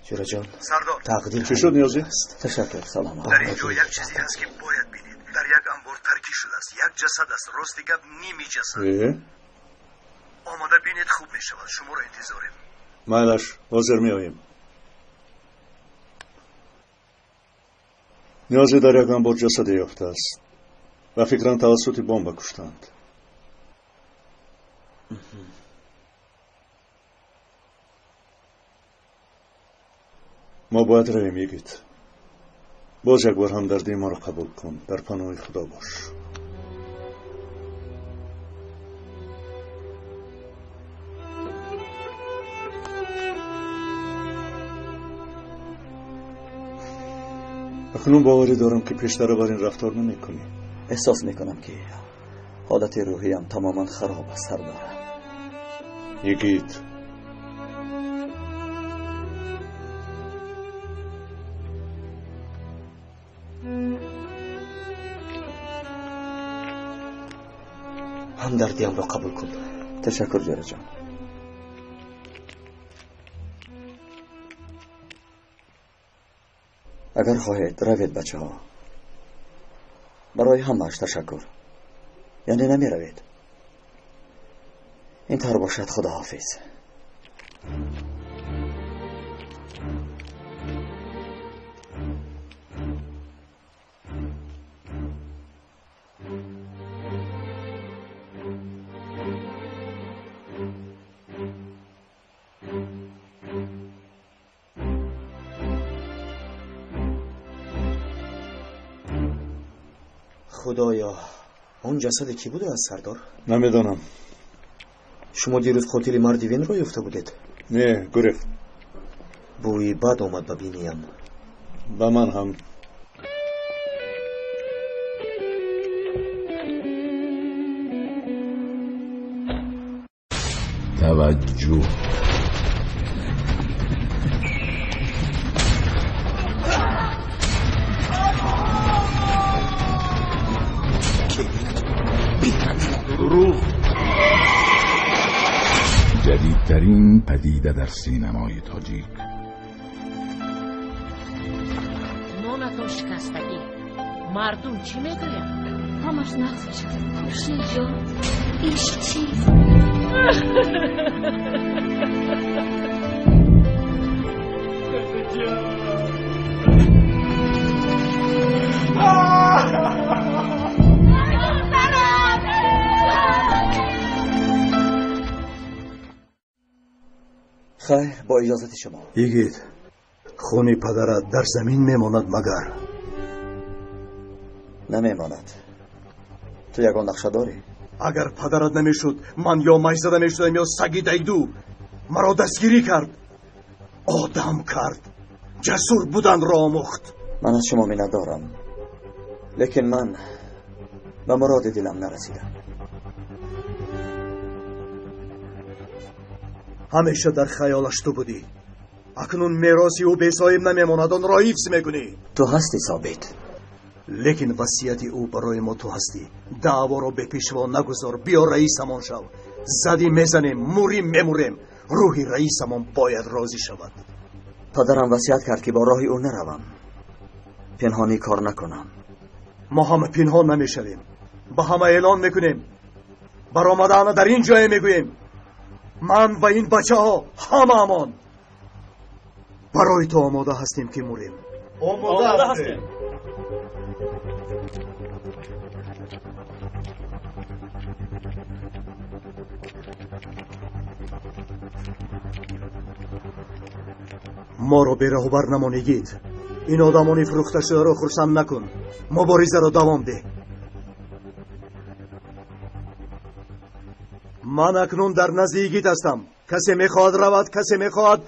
ҷӯраҷон, сардор. Тақдир чӣ шуд, ниёзӣ? Ташаккур, салом. Дар ин ҷо як чизе ҳаст, ки бояд бинед. Дар як анбор таркиш шудааст. Як ҷасад аст, рости гап, ними ҷасад. Омада бинед, хуб мешавад. Шуморо интизорем. Майлаш, ҳозир меоем. Ниёзӣ, дар як анбор ҷасаде ёфтааст. Ба фикрам, тавассути бомба куштанд. Мо бояд равем, йигит. Боз як бор ҳамдардии моро қабул кун. Дар паноҳи Худо бош. Акнун боварӣ дорам, ки пештара бар ин рафтор намекунӣ. Эҳсос мекунам, ки ҳолати рӯҳиям тамоман хароб аст, сардорам. Йигит, ҳамдардиамро қабул кун. Ташаккур, ҷӯраҷон. Агар хоҳед, равед, бачаҳо. Барои ҳамааш ташаккур. Яъне намеравед? Ин тавр бошад, худоҳофиз. Худоё, он ҷасаде кӣ будааст, сардор? Намедонам. Шумо дирӯз қотили марди Венро ёфта будед? Не, гурехт. Бӯи бад омад ба биниям. Ба ман ҳам. Таваҷҷӯҳ. دروغ. جدیدترین پدیده در سینمای تاجیک. نونتون شکستگی. مردم چی میگویند؟ Ҳамаш нағз мешавад. Хуршидҷон, ишқ чист? Хайр, бо иҷозати шумо. Йигит, хуни падарат дар замин мемонад магар? Намемонад. Ту ягон нақша дорӣ? Агар падарат намешуд, ман ё майзада мешудам, ё саги дайду. Маро дастгирӣ кард, одам кард, ҷасур буданро омӯхт. Ман аз шумо миннатдорам, лекин ман ба муроди дилам нарасидам. Ҳамеша дар хаёлаш ту будӣ. Акнун мероси ӯ бесоҳиб намемонад, онро ҳифз мекунӣ. Ту ҳастӣ, Собит. Лекин васияти ӯ барои мо ту ҳастӣ. Даъворо бепешво нагузор, биё раисамон шав. Задӣ мезанем, мурим мемурем. Рӯҳи раисамон бояд розӣ шавад. Падарам васият кард, ки бо роҳи ӯ наравам, пинҳонӣ кор накунам. Мо ҳама пинҳон намешавем, ба ҳама эълон мекунем. Баромадаана дар ин ҷое мегӯем. Ман ва ин бачаҳо ҳамаамон барои ту омода ҳастем, ки мурем. Омода ҳастем. Моро бераҳбар намон, Йигит. Ин одамони фурӯхташударо хурсанд накун. Муборизаро давом деҳ. Ман акнун дар назди Йигит ҳастам. Касе мехоҳад равад, касе мехоҳад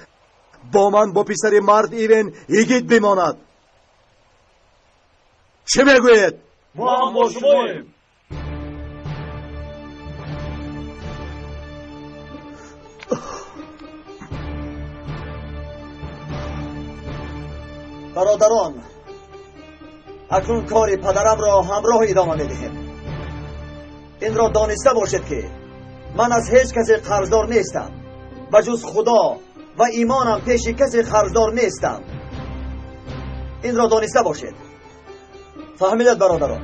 бо ман, бо писари мард Ивен Йигит бимонад. Чӣ мегӯед? Мо ҳам бо шумоем. Бародарон, акнун кори падарамро ҳамроҳ идома медиҳем. Инро дониста бошед, ки ман аз ҳеҷ касе қарздор нестам. Ба ҷуз Худо ва имонам пеши касе қарздор нестам. Инро дониста бошед. Фаҳмидед, бародарон?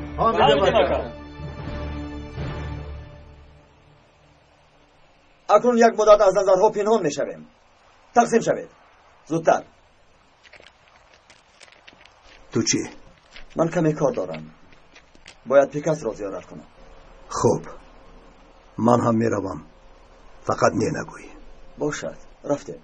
Акнун як муддат аз назарҳо пинҳон мешавем. Тақсим шавед. Зудтар. Ту чӣ? Ман каме кор дорам. Бояд Пикасро зиёрат кунам. Хуб, ман ҳам меравам. Фақат не нагӯй. Бошад, рафтем.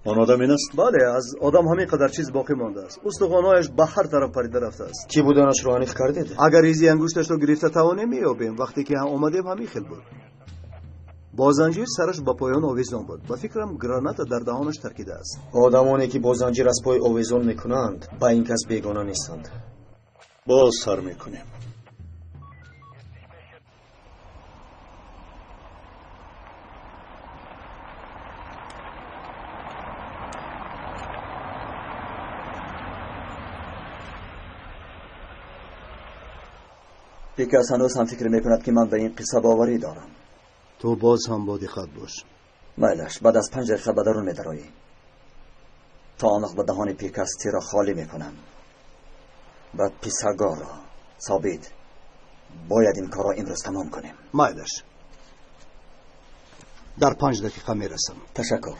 Он одам ин аст? Бале, аз одам ҳамин қадар чиз боқӣ мондааст. Устухонҳояш ба ҳар тараф парида рафтааст. Кӣ буданашро аниқ кардед? Агар изи ангушташро гирифта тавонем, меёбем. Вақте ки омадем, ҳамин хел буд. Бо занҷир сараш ба поён овезон буд. Ба фикрам, граната дар даҳонаш таркидааст. Одамоне ки бо занҷир аз пой овезон мекунанд, ба ин кас бегона нестанд. Боз сар мекунем. Пикас ҳанӯз ҳам фикр мекунад, ки ман ба ин қисса боварӣ дорам. Ту боз ҳам бо диққат бош. Майлаш, баъд аз 5 дақиқа ба дарун медароӣ. То он вақт ба даҳони Пикас тирро холӣ мекунам. Баъд писагорро. Собит, бояд ин корро имрӯз тамом кунем. Майлаш, дар 5 дақиқа мерасам. Ташаккур.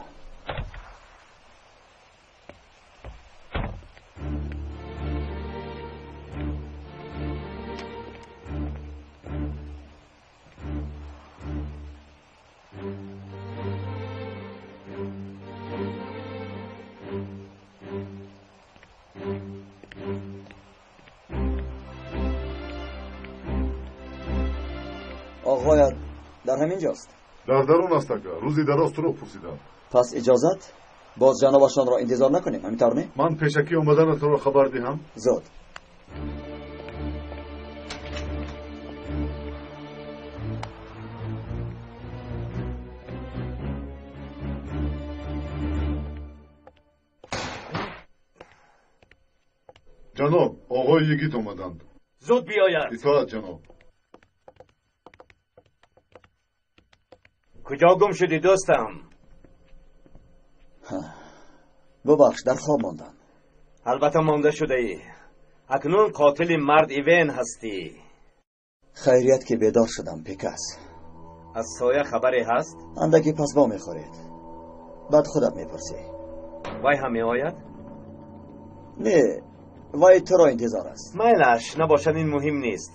Оғоят дар ҳамин ҷост? Дар дарун аст, ака. Рӯзи дароз туро пурсидам. Пас иҷозат? Боз ҷанобашонро интизор накунем, ҳамин тавр не? Ман пешакӣ омаданатонро хабар диҳам. Зуд. Ҷаноб, оғои Йигит омаданд. Зуд биёяд. Итоат, ҷаноб. Куҷо гум шудӣ дӯстам? Бубахш, дар хоб мондам. Албатта монда шудаӣ. Акнун қотили мард Ивен ҳастӣ. Хайрият ки бедор шудам, Пикас. Аз соя хабаре ҳаст? Андаке пас во мехӯред. Баъд худат мепурсӣ. Вай ҳам меояд? Не, вай туро интизор аст. Майлаш, набошад, ин муҳим нест.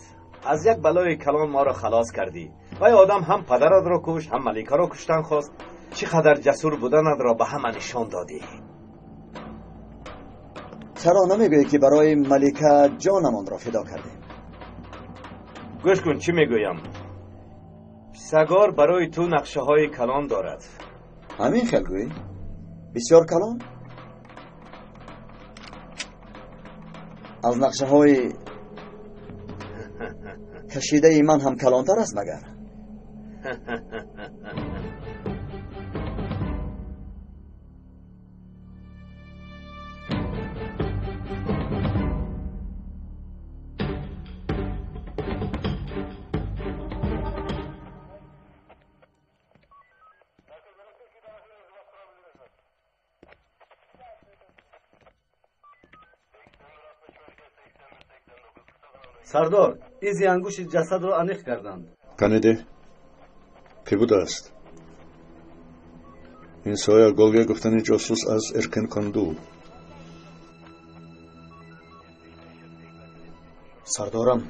Аз як балои калон моро халос кардӣ. Вай одам ҳам падаратро кушт, ҳам маликаро куштан хост. Чӣ қадар ҷасур буданатро ба ҳама нишон додӣ. Чаро намегӯӣ ки барои малика ҷонамонро фидо кардем? Гӯш кун, чӣ мегӯям. Писагор барои ту нақшаҳои калон дорад. Ҳамин хел гӯӣ? Бисёр калон? Аз нақшаҳои кашидаи ман ҳам калонтар аст магар? Сардор, изи ангушти ҷасадро аниқ карданд. Каниде, ки будааст? Ин соя Голге гуфтани ҷосус аз Эркенконду. Сардорам,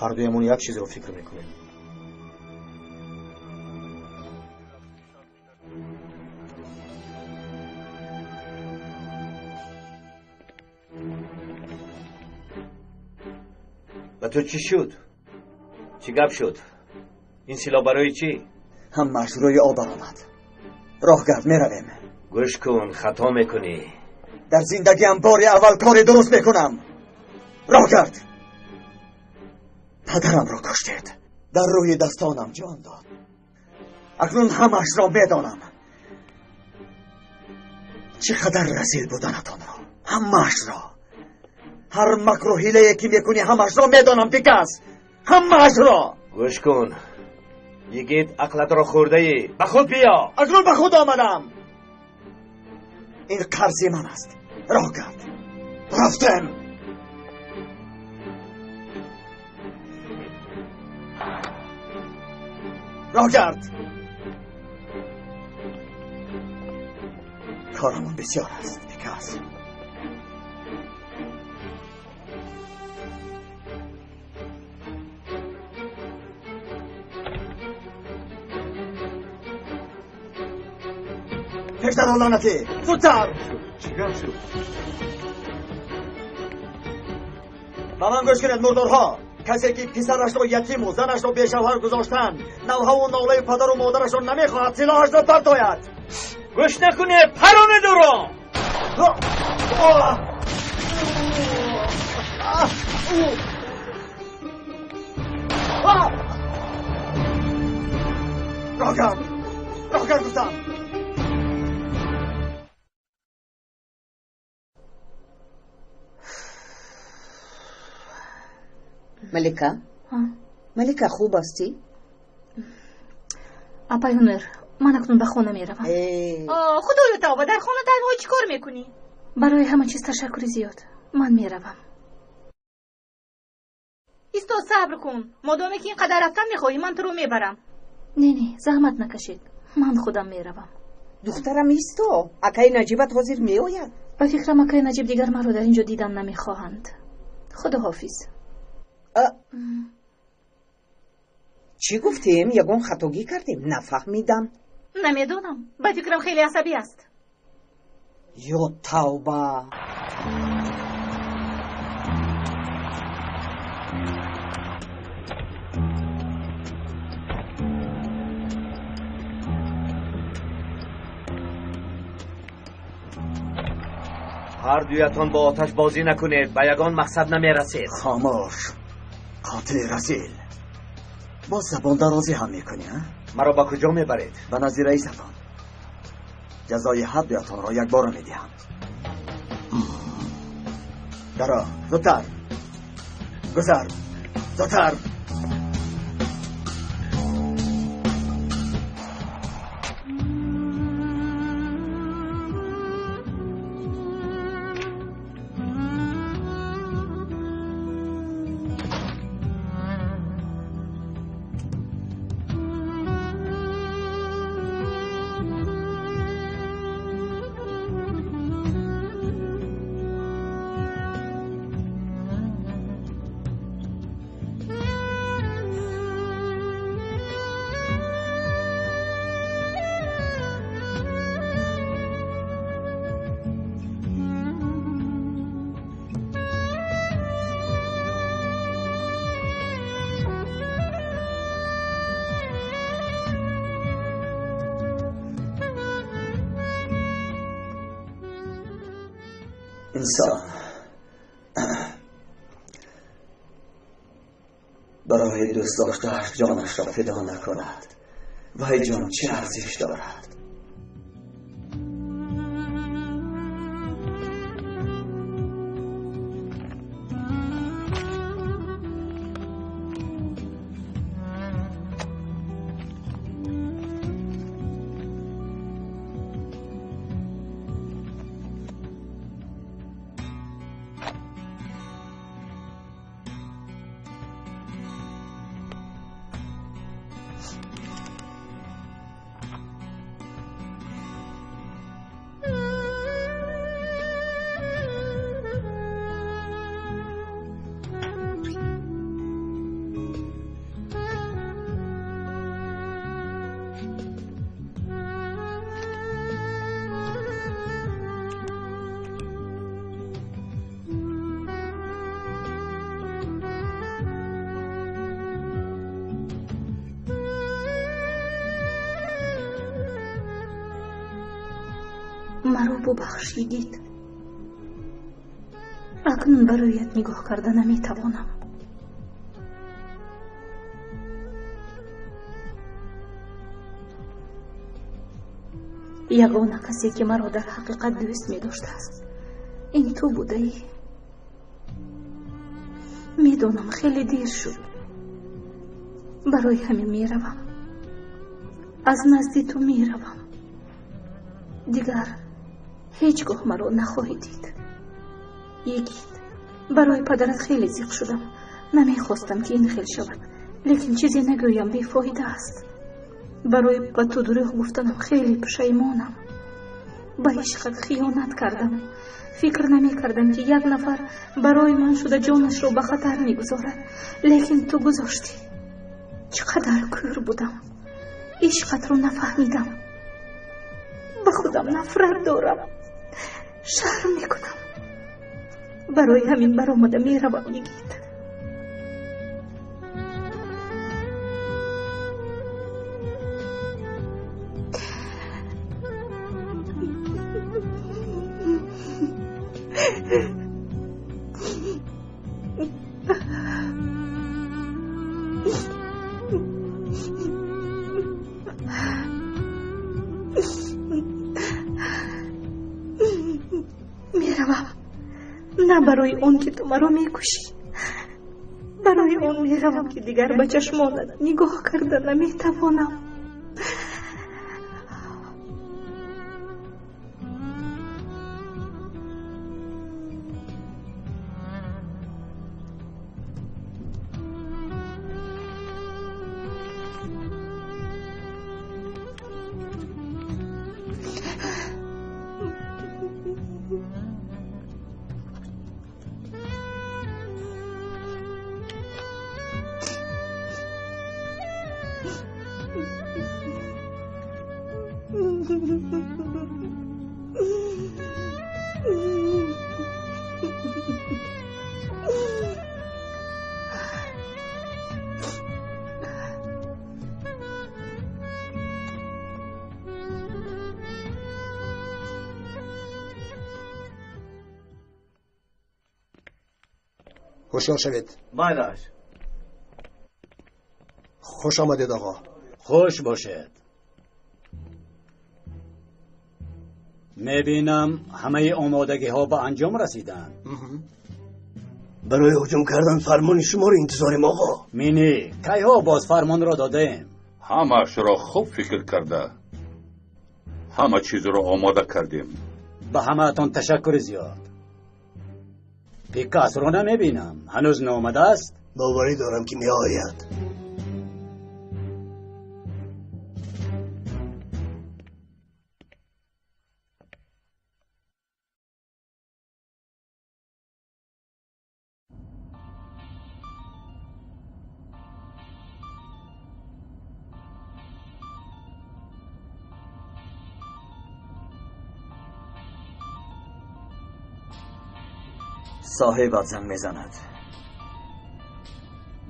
ҳардуямон як чизро фикр мекунем. Ба ту чӣ шуд? Чӣ гап шуд? Ин силоҳ барои чӣ? Ҳамааш рӯи об баромад. Роҳ гард, меравем. Гӯш кун, хато мекунӣ. Дар зиндагиам бори аввал кори дуруст мекунам. Роҳ гард. Падарамро куштед. Дар рӯи дастонам ҷон дод. Акнун ҳамаашро медонам. Чӣ қадар разил буданатонро. Ҳамаашро. Ҳар макру ҳилае ки мекунӣ ҳамаашро медонам, Пикас. Ҳамаашро. Гӯш кун, йигит, ақлатро хӯрдаӣ. Ба худ биё. Акнун ба худ омадам. Ин қарзи ман аст. Роҳ гард. Рафтем. Роҳ гард. Корамон бисёр аст, Пикас. Пештар лаънатӣ, зудтар! Чӣ гап шуд? Ба ман гӯш кунед, мурдорҳо. Касе ки писарашро ятиму занашро бешавҳар гузоштанд, навҳаву нолаи падару модарашро намехоҳад, силоҳашро партояд. Гӯш накунед, паронед ӯро! Роҳ гард, роҳ гард гуфтам. Малика? Малика, хуб ҳастӣ? Апай Ҳунар, ман акнун ба хона меравам. Худоё тавба, дар хона танҳо чӣ кор мекунӣ? Барои ҳама чиз ташаккури зиёд. Ман меравам. Исто, сабр кун. Модоме ки ин қадар рафтан мехоҳӣ, ман туро мебарам. Не, не, заҳмат накашед. Ман худам меравам. Духтарам, исто. Акаи Наҷибат ҳозир меояд. Ба фикрам, акаи Наҷиб дигар маро дар ин ҷо дидан намехоҳанд. Худоҳофиз. Чӣ гуфтем? Ягон хатогӣ кардем? Нафаҳмидам. Намедонам. Ба фикрам хеле асабӣ аст. Ё тавба! Ҳар дуятон бо оташ бозӣ накунед, ба ягон мақсад намерасед. Хомӯш, қотили разил. Боз забондарозӣ ҳам мекунӣ, а? Маро ба куҷо мебаред? Ба назди раисатон. Ҷазои ҳар дуятонро якбора медиҳам. Даро, зудтар. Гузар, зудтар. Инсон барои дӯст доштааш ҷонашро фидо накунад, вай ҷон чӣ арзиш дорад? Маро бубахш, Йигит. Акнун ба рӯят нигоҳ карда наметавонам. Ягона касе ки маро дар ҳақиқат дӯст медоштааст, ин ту будаӣ. Медонам, хеле дер шуд. Барои ҳамин меравам. Аз назди ту меравам. Дигар ҳеҷ гоҳ маро нахоҳӣ дид. Йигит, барои падарат хеле зиқ шудам. Намехостам ки ин хел шавад, лекин чизе нагӯям бефоида аст. Барои ба ту дурӯғ гуфтанам хеле пушаймонам. Ба ишқат хиёнат кардам. Фикр намекардам, ки як нафар барои ман шуда ҷонашро ба хатар мегузорад, лекин ту гузоштӣ. Чӣ қадар кӯр будам. Ишқатро нафаҳмидам. Ба худам нафрат дорам. Шарм мекунам. Барои ҳамин баромада меравам, Йигит. Меравам. На барои он ки ту маро мекушӣ, барои он меравам, ки дигар ба чашмонат нигоҳ карда наметавонам. Ҳушёр шавед. Майлаш. Хуш омадед, оғо. Хуш бошед. Мебинам ҳамаи омодагиҳо ба анҷом расиданд. Барои ҳуҷум кардан фармони шуморо интизорем, оғо. Мини, кайҳо боз фармонро додаем? Ҳамаашро хуб фикр карда, ҳама чизро омода кардем. Ба ҳамаатон ташаккури зиёд. Пикасро намебинам. Ҳанӯз наомадааст? Боварӣ дорам, ки меояд. Соҳибат занг мезанад.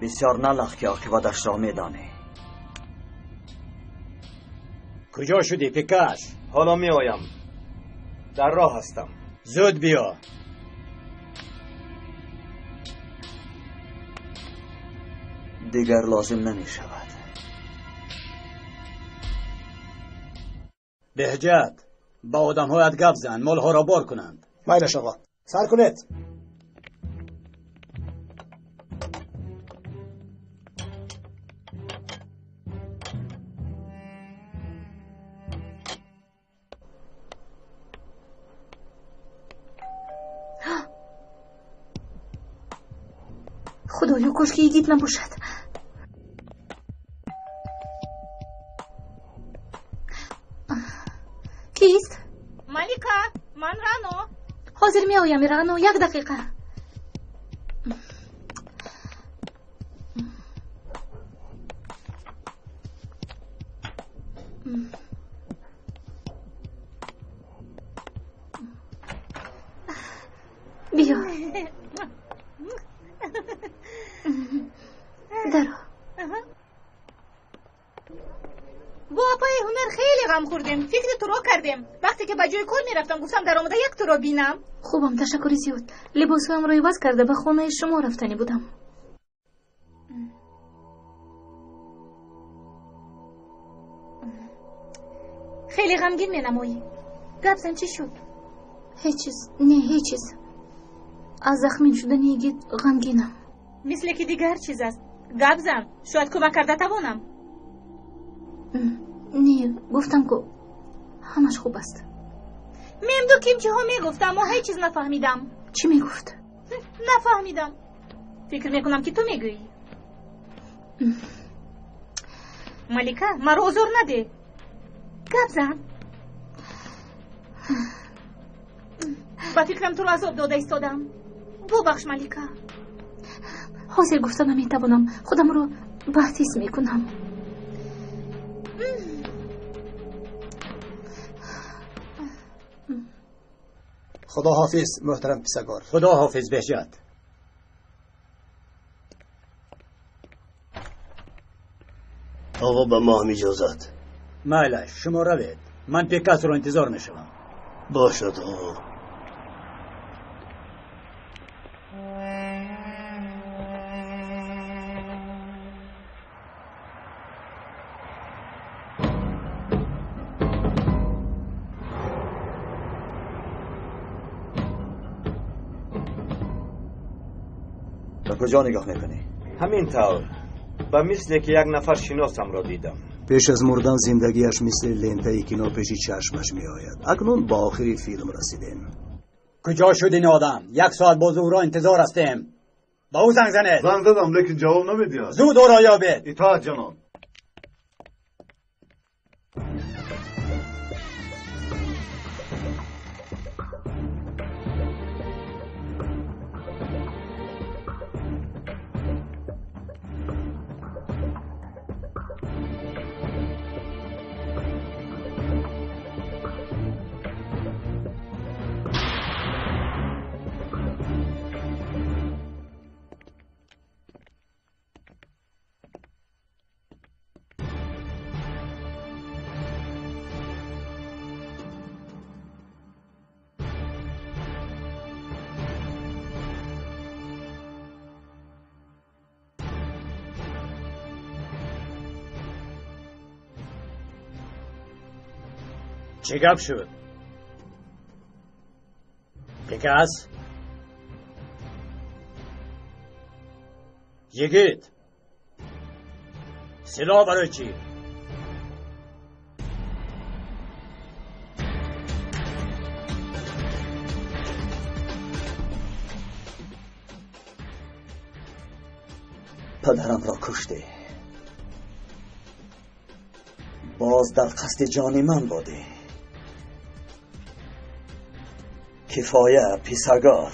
Бисёр налах, ки оқибаташро медонӣ. Куҷо шудӣ, Пикас? Ҳоло меоям. Дар роҳ ҳастам. Зуд биё. Дигар лозим намешавад. Беҳҷат, ба одамҳоят гап зан, молҳоро бор кунанд. Майлаш оғо, сар кунед. Худоё, кошки йигит набошад. Кист? Малика, ман Рано. Ҳозир меоям, Рано, як дақиқа. Биё. Даро. Бо апаи ҳунар хеле ғам хӯрдем, фикри туро кардем. Вақте ки ба ҷои кор мерафтам, гуфтам даромада як туро бинам. Хубам, ташаккури зиёд. Либосҳоямро иваз карда ба хонаи шумо рафтанӣ будам. Хеле ғамгин менамоӣ. Гап зан, чӣ шуд? Ҳеҷ чиз, не, ҳеҷ чиз. Аз захмин шудани йигит ғамгинам. Мисле ки дигар чиз аст. Гап зан, шояд кӯмак карда тавонам. Не, гуфтам ку ҳамаш хуб аст. Мемду кимчиҳо мегуфт, аммо ҳеҷ чиз нафаҳмидам. Чӣ мегуфт? Нафаҳмидам. Фикр мекунам ки ту мегӯӣ. Малика, маро озор надеҳ. Гап зан. Ба фикрам туро азоб дода истодам. Бубахш, Малика. Ҳозир гуфта наметавонам. Худамро бад ҳис мекунам. Худо ҳофиз, муҳтарам писагор. Худо ҳофиз, Беҳҷат. Оғо, ба мо ҳам иҷозат. Майлаш, шумо равед. Ман Пикассоро интизор мешавам. Бошад, оғо. Ба куҷо нигоҳ мекунӣ? Ҳамин тавр, ба мисле ки як нафар шиносамро дидам. Пеш аз мурдан зиндагиаш мисли лентаи кино пеши чашмаш меояд. Акнун ба охири филм расидем. Куҷо шуд ин одам? Як соат боз ӯро интизор ҳастем. Ба ӯ занг занед. Занг задам, лекин ҷавоб намедиҳад. Зуд ӯро ёбед. Итоат, ҷаноб. Чӣ гап шуд? Пикас? Йигит! Силоҳ барои чӣ? Падарамро куштӣ. Боз дар қасди ҷони ман будӣ. Кифоя, писагор.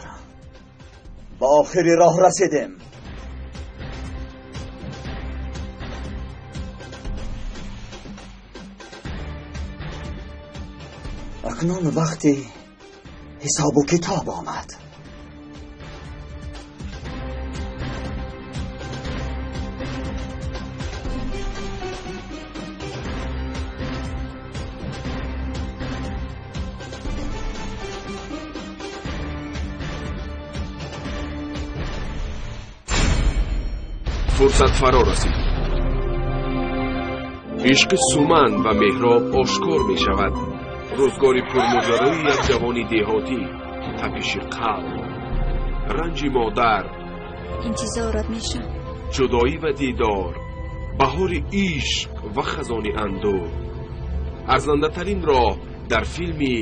Ба охири роҳ расидем. Акнун вақти ҳисобу китоб омад. Фурсат фаро расид. Ишқи Суман ва Меҳроб ошкор мешавад. Рӯзгори пурмоҷарои як ҷавони деҳотӣ, тапиши қалб, ранҷи модар, интизорат мешам, ҷудоӣ ва дидор, баҳори ишқ ва хазони андӯҳ. Арзандатарин роҳ дар филми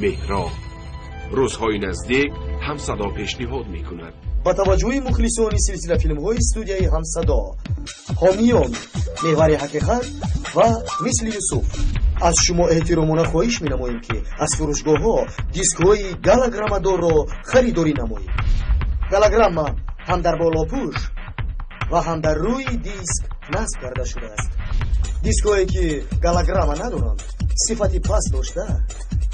Меҳроб. Рӯзҳои наздик Ҳамсадо пешниҳод мекунад. Ба таваҷҷӯҳи мухлисони силсила филмҳои студияи Ҳамсадо, ҳомиён Меҳвари ҳақиқат ва Мисли Юсуф, аз шумо эҳтиромона хоҳиш менамоем, ки аз фурӯшгоҳҳо дискҳои голограммадорро харидорӣ намоед. Голограмма ҳам дар болопӯш ва ҳам дар рӯи диск насб карда шудааст. Дискҳое ки голограмма надоранд, сифати паст дошта,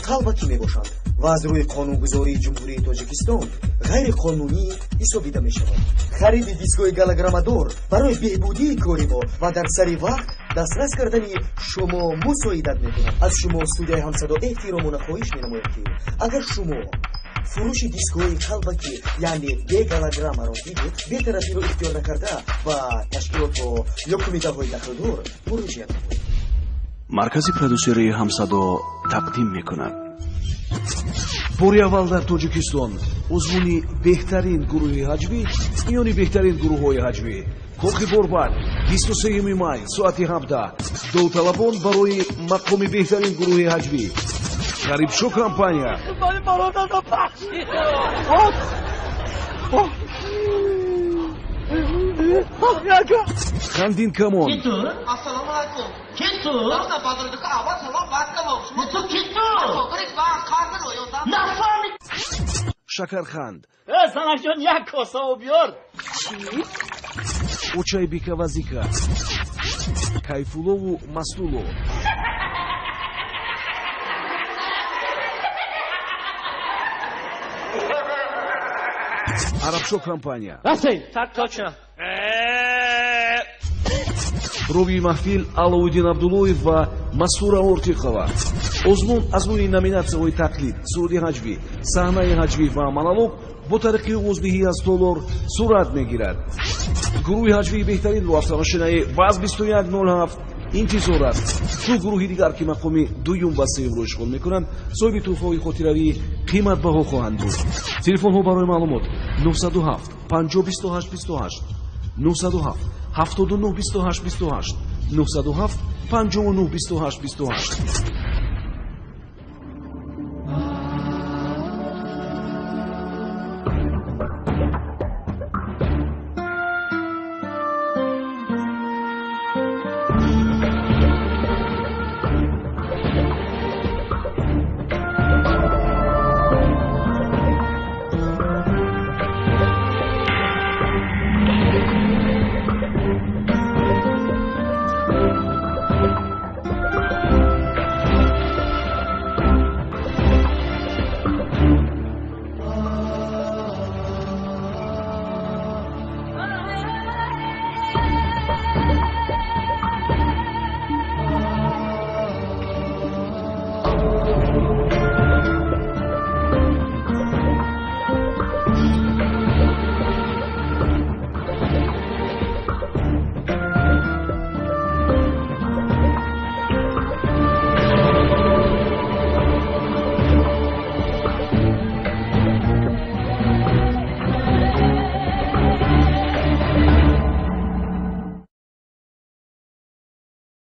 қалбакӣ мебошанд ва аз рӯи қонунгузории Ҷумҳурии Тоҷикистон ғайриқонунӣ ҳисобида мешавад. Хариди дискҳои голограммадор барои беҳбудии кори мо ва дар сари вақт дастрас кардани шумо мусоидат мекунад. Аз шумо студияи Ҳамсадо эҳтиромона хоҳиш менамояд, ки агар шумо фурӯши дискҳои қалбакӣ, яъне беголограммаро дидед, бетарафиро ихтиёр накарда ба ташкилотҳо ё кумитаҳои дахлдор муроҷиат намоед. Маркази продюсерии Ҳамсадо тақдим мекунад. Бори аввал дар Тоҷикистон озмуни беҳтарин гурӯҳи ҳаҷвӣ миёни беҳтарин гурӯҳҳои ҳаҷвӣ. Кохи Борбад, 23 май, соати 17. Довталабон барои мақоми беҳтарин гурӯҳи ҳаҷвӣ. Ғарибшо компания. Хандин камон. Ассалому алайкум. Кин ту? Аввал салом, баъд калом. Ту кин ту? Шакарханд. Занакҷон, як коса об биёр. Чӣ? Очайбика ва Зика. Кайфуллову Мастулло. Арабшо компания. Так точно. Ровии маҳфил Аловуддин Абдуллоев ва Масура Ортиқова. Озмун аз рӯи номинатсияҳои тақлид, суруди ҳаҷвӣ, саҳнаи ҳаҷвӣ ва монолог бо тариқи овоздиҳӣ аз толор сурат мегирад. Гурӯҳи ҳаҷвии беҳтаринро автомошинаи ВАЗ 2107 интизор аст. Ду гурӯҳи дигар, ки мақоми дуюм ва сеюмро ишғол мекунанд, соҳиби тӯҳфаҳои хотиравии қиматбаҳо хоҳанд буд. Телефонҳо барои маълумот 907 50 28 28, 907 79 28 28, 907 59 28 28.